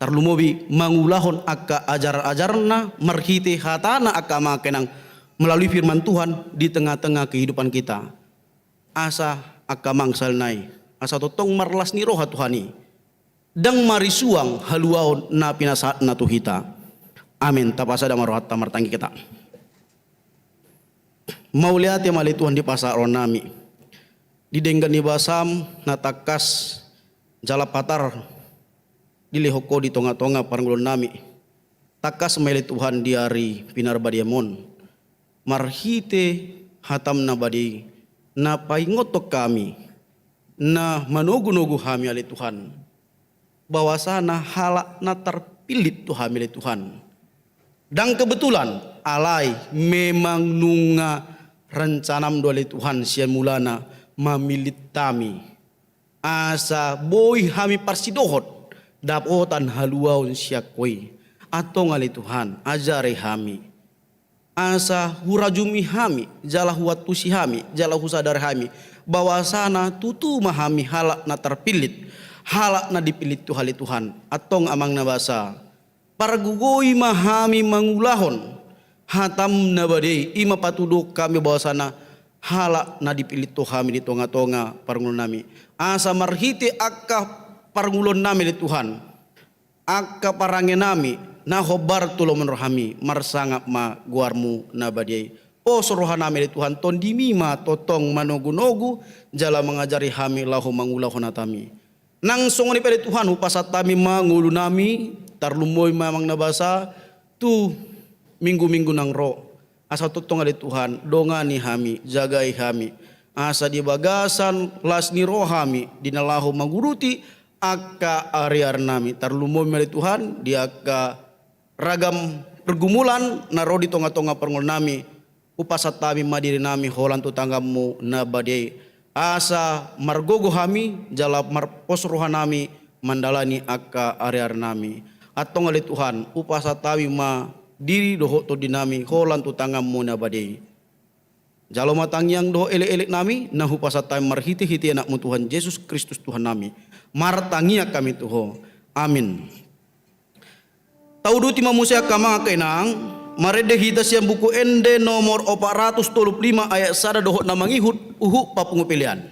Tarlumobi mangulahon angka ajaran-ajaranna marhite hatana angka amang inang, melalui firman Tuhan di tengah-tengah kehidupan kita. Asa angka amang sahali nai, asa tongtong marlas ni roha Tuhan i, ndang marisuang haluaon na pinasahatna tu hita. Amen. Tapasada ma rohanta, martangiang hita. Mauliate ma ale Tuhan di pasahat rohanami di denggan ni basam na tangkas jala patar dilehon Ho di tonga-tonga parngoluonnami. Tangkas ma ale Tuhan di ari pinarbadiam on, marhite hatam na badia i, na paingothon hami, na manogu-nogu hami ale Tuhan, bahwasana halak na tarpillit do hami ale Tuhan. Ndang kebetulan, alai memang nunga rencanam do ale Tuhan sian mulana mamillit hami. Asa boi hami parsidohot dapotan haluaon sian Ho i. Antong ale Tuhan, ajari hami. Asa hurajumi hami, jala huantusi hami, jala husadari hami, bahwasana tutu ma hami halak na tarpillit, halak na dipillit Tuhan ale Tuhan. Antong amang na basa, pargogoi ma hami mangulahon hatam na badia i, i ma patuduhon hami bahwasana halak na dipillit Ho hami di tonga-tonga parngoluonnami. Asa marhite angka parngoluonnami ale Tuhan, angka parangenami na hombar tu lomo ni rohami, marsangap ma goarmu na badia i. Pos rohanami ale Tuhan, tondimi ma tongtong manogu-nogu jala mangajari hami laho mangulahon hatami. Nang songon i pe ale Tuhan, hupasahat hami ma ngolunami, tarlumobi ma amang na basa, tu minggu-minggu naung ro. Asa tongtong ale Tuhan, dongani hami, jagai hami. Asa di bagasan las ni rohami, di na laho mangurupi angka ari-arinami. Tarlumobi ma ale Tuhan, di angka ragam pergumulan na ro di tonga-tonga parngoluonnami, hupasahat hami ma dirinami holan tu tanganmu na badia i. Asa margogo hami, jala marpos rohanami mandalani angka ari-arinami. Antong ale Tuhan, hupasahat hami ma diri dohot tondinami holan tu tanganmu na badia i. Jalo ma tangiang dohot elek-eleknami, na hupasahat hami marhite-hite Anakmu Tuhan Jesus Kristus Tuhannami. Martangiang hami tu Ho. Amin. Tauduti ma muse angka amang angka inang, marende hita sian Buku Ende nomor opat ratus tolu pulu lima ayat sada dohot na mangihut, huhut papungu pelean.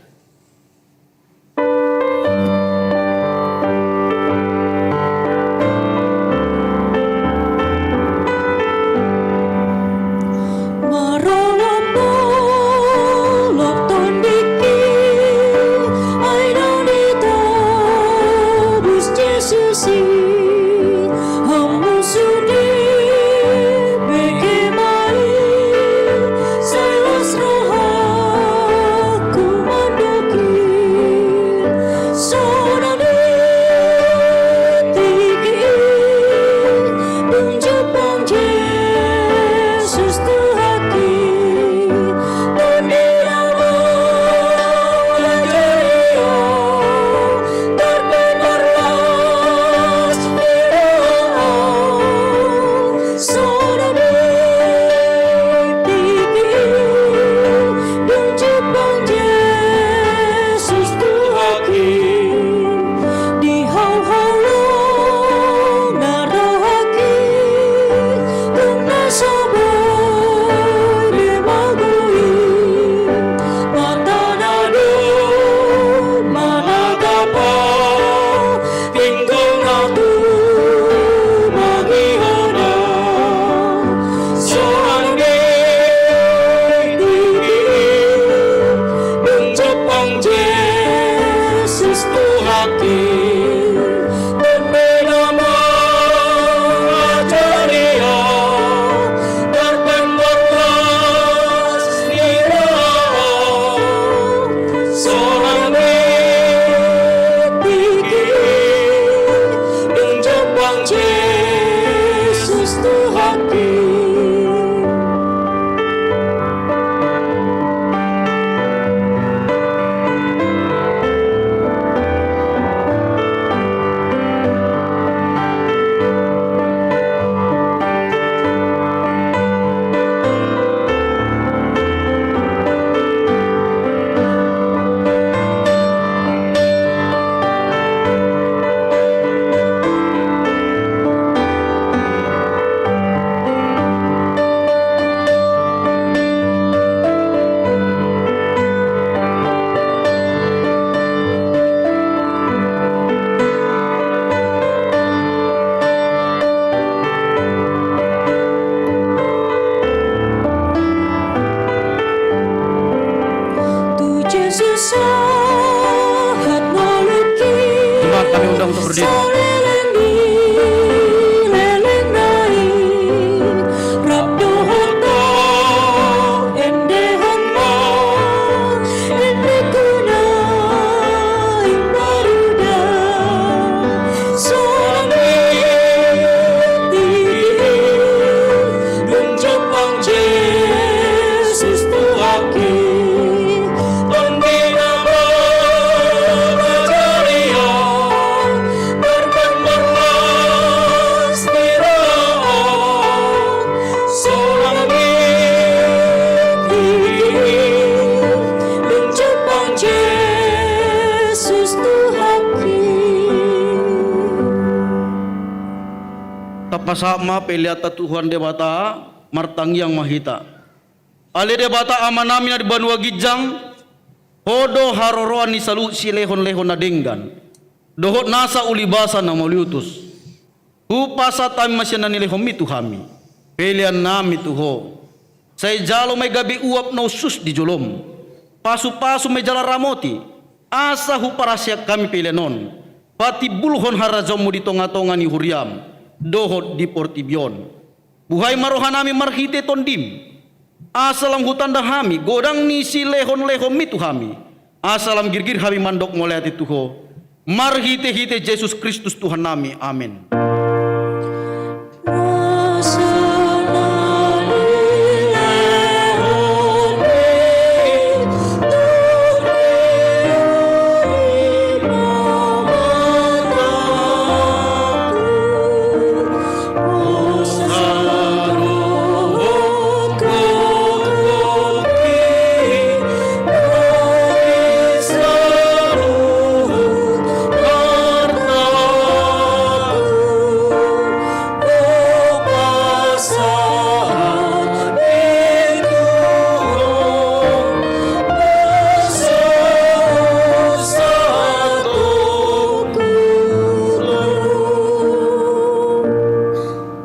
Marolop-olop tondingki, ai naung ditobus Jesus i, hamu sude bege ma i, sai las rohangku mandok. Tu Jesus sahat mangihut. Jemaat, kami undang untuk berdiri. Saleleng ni lelengna i, rap dohot Ho, ende hami ma, ende tu na imbaru da. Sonang i tingki i, dung jumpang Jesus Tuhanki, Tondi na marbadia, marbarlas ni roha on. Sonang i tingki i, dung jumpang Jesus Tuhanki. Tapasahat ma peleanta tu Tuhan Debata, martangiang ma hita. Ale Debata Amanami na di banua ginjang, Ho do haroroan ni saluhut silehonlehon na denggan dohot nasa ulibasa na mauliutus. Hupasahat hami ma sian na nilehonMi tu hami peleannami tu Ho. Sai jalo ma i gabe uap na hushus di jolom. Pasupasu ma i jala ramoti, asa huparhaseang hami pelean on patimbulhon harajaonMu di tongatonga ni huriaM dohot di portibi on. Buhai ma rohanami marhite TondiM, asa lam hutanda hami godang ni silehonlehonMi tu hami, asa lam girgir hami mandok mauliate tu Ho, marhitehite Jesus Kristus Tuhannami. Amen.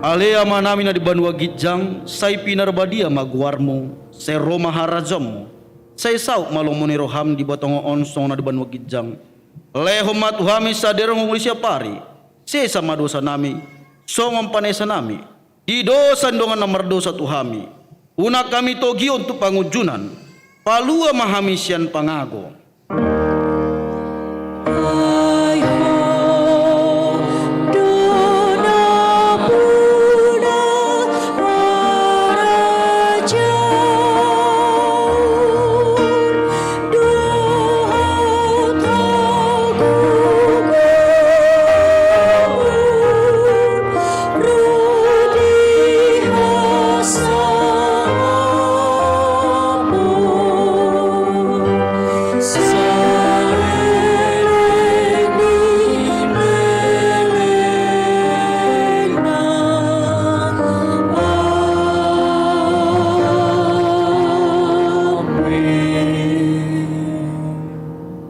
Ale Amanami na di banua ginjang, sai pinarbadia ma goarMu, sai ro ma harajaonMu, sai saut ma lomo ni rohaM di tonga on songon na di banua ginjang. Lehon ma tu hami sadari on hangoluan siapari, sesa ma dosanami, songon panesanami di dosa ni dongan na mardosa tu hami. Unang hami togihon tu pangunjunan, palua ma hami sian pangago. Ai Ho do nampuna harajaon dohot hagogoon, ro di hasangapon saleleng ni lelengna. Amen.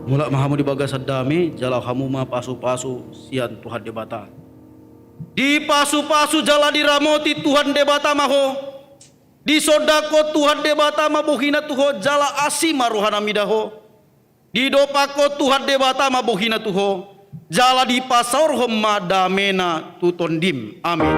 Mulak ma hamu di bagasan dame, jalo hamu ma pasupasu sian Tuhan Debata. Dipasupasu jala diramoti Tuhan Debata ma ho. Disondangkon Tuhan Debata ma bohiNa tu ho, jala asi ma rohaNa mida ho. Didompakkon Tuhan Debata ma bohiNa tu ho, jala dipasaorhon ma dameNa tu tondim. Amen.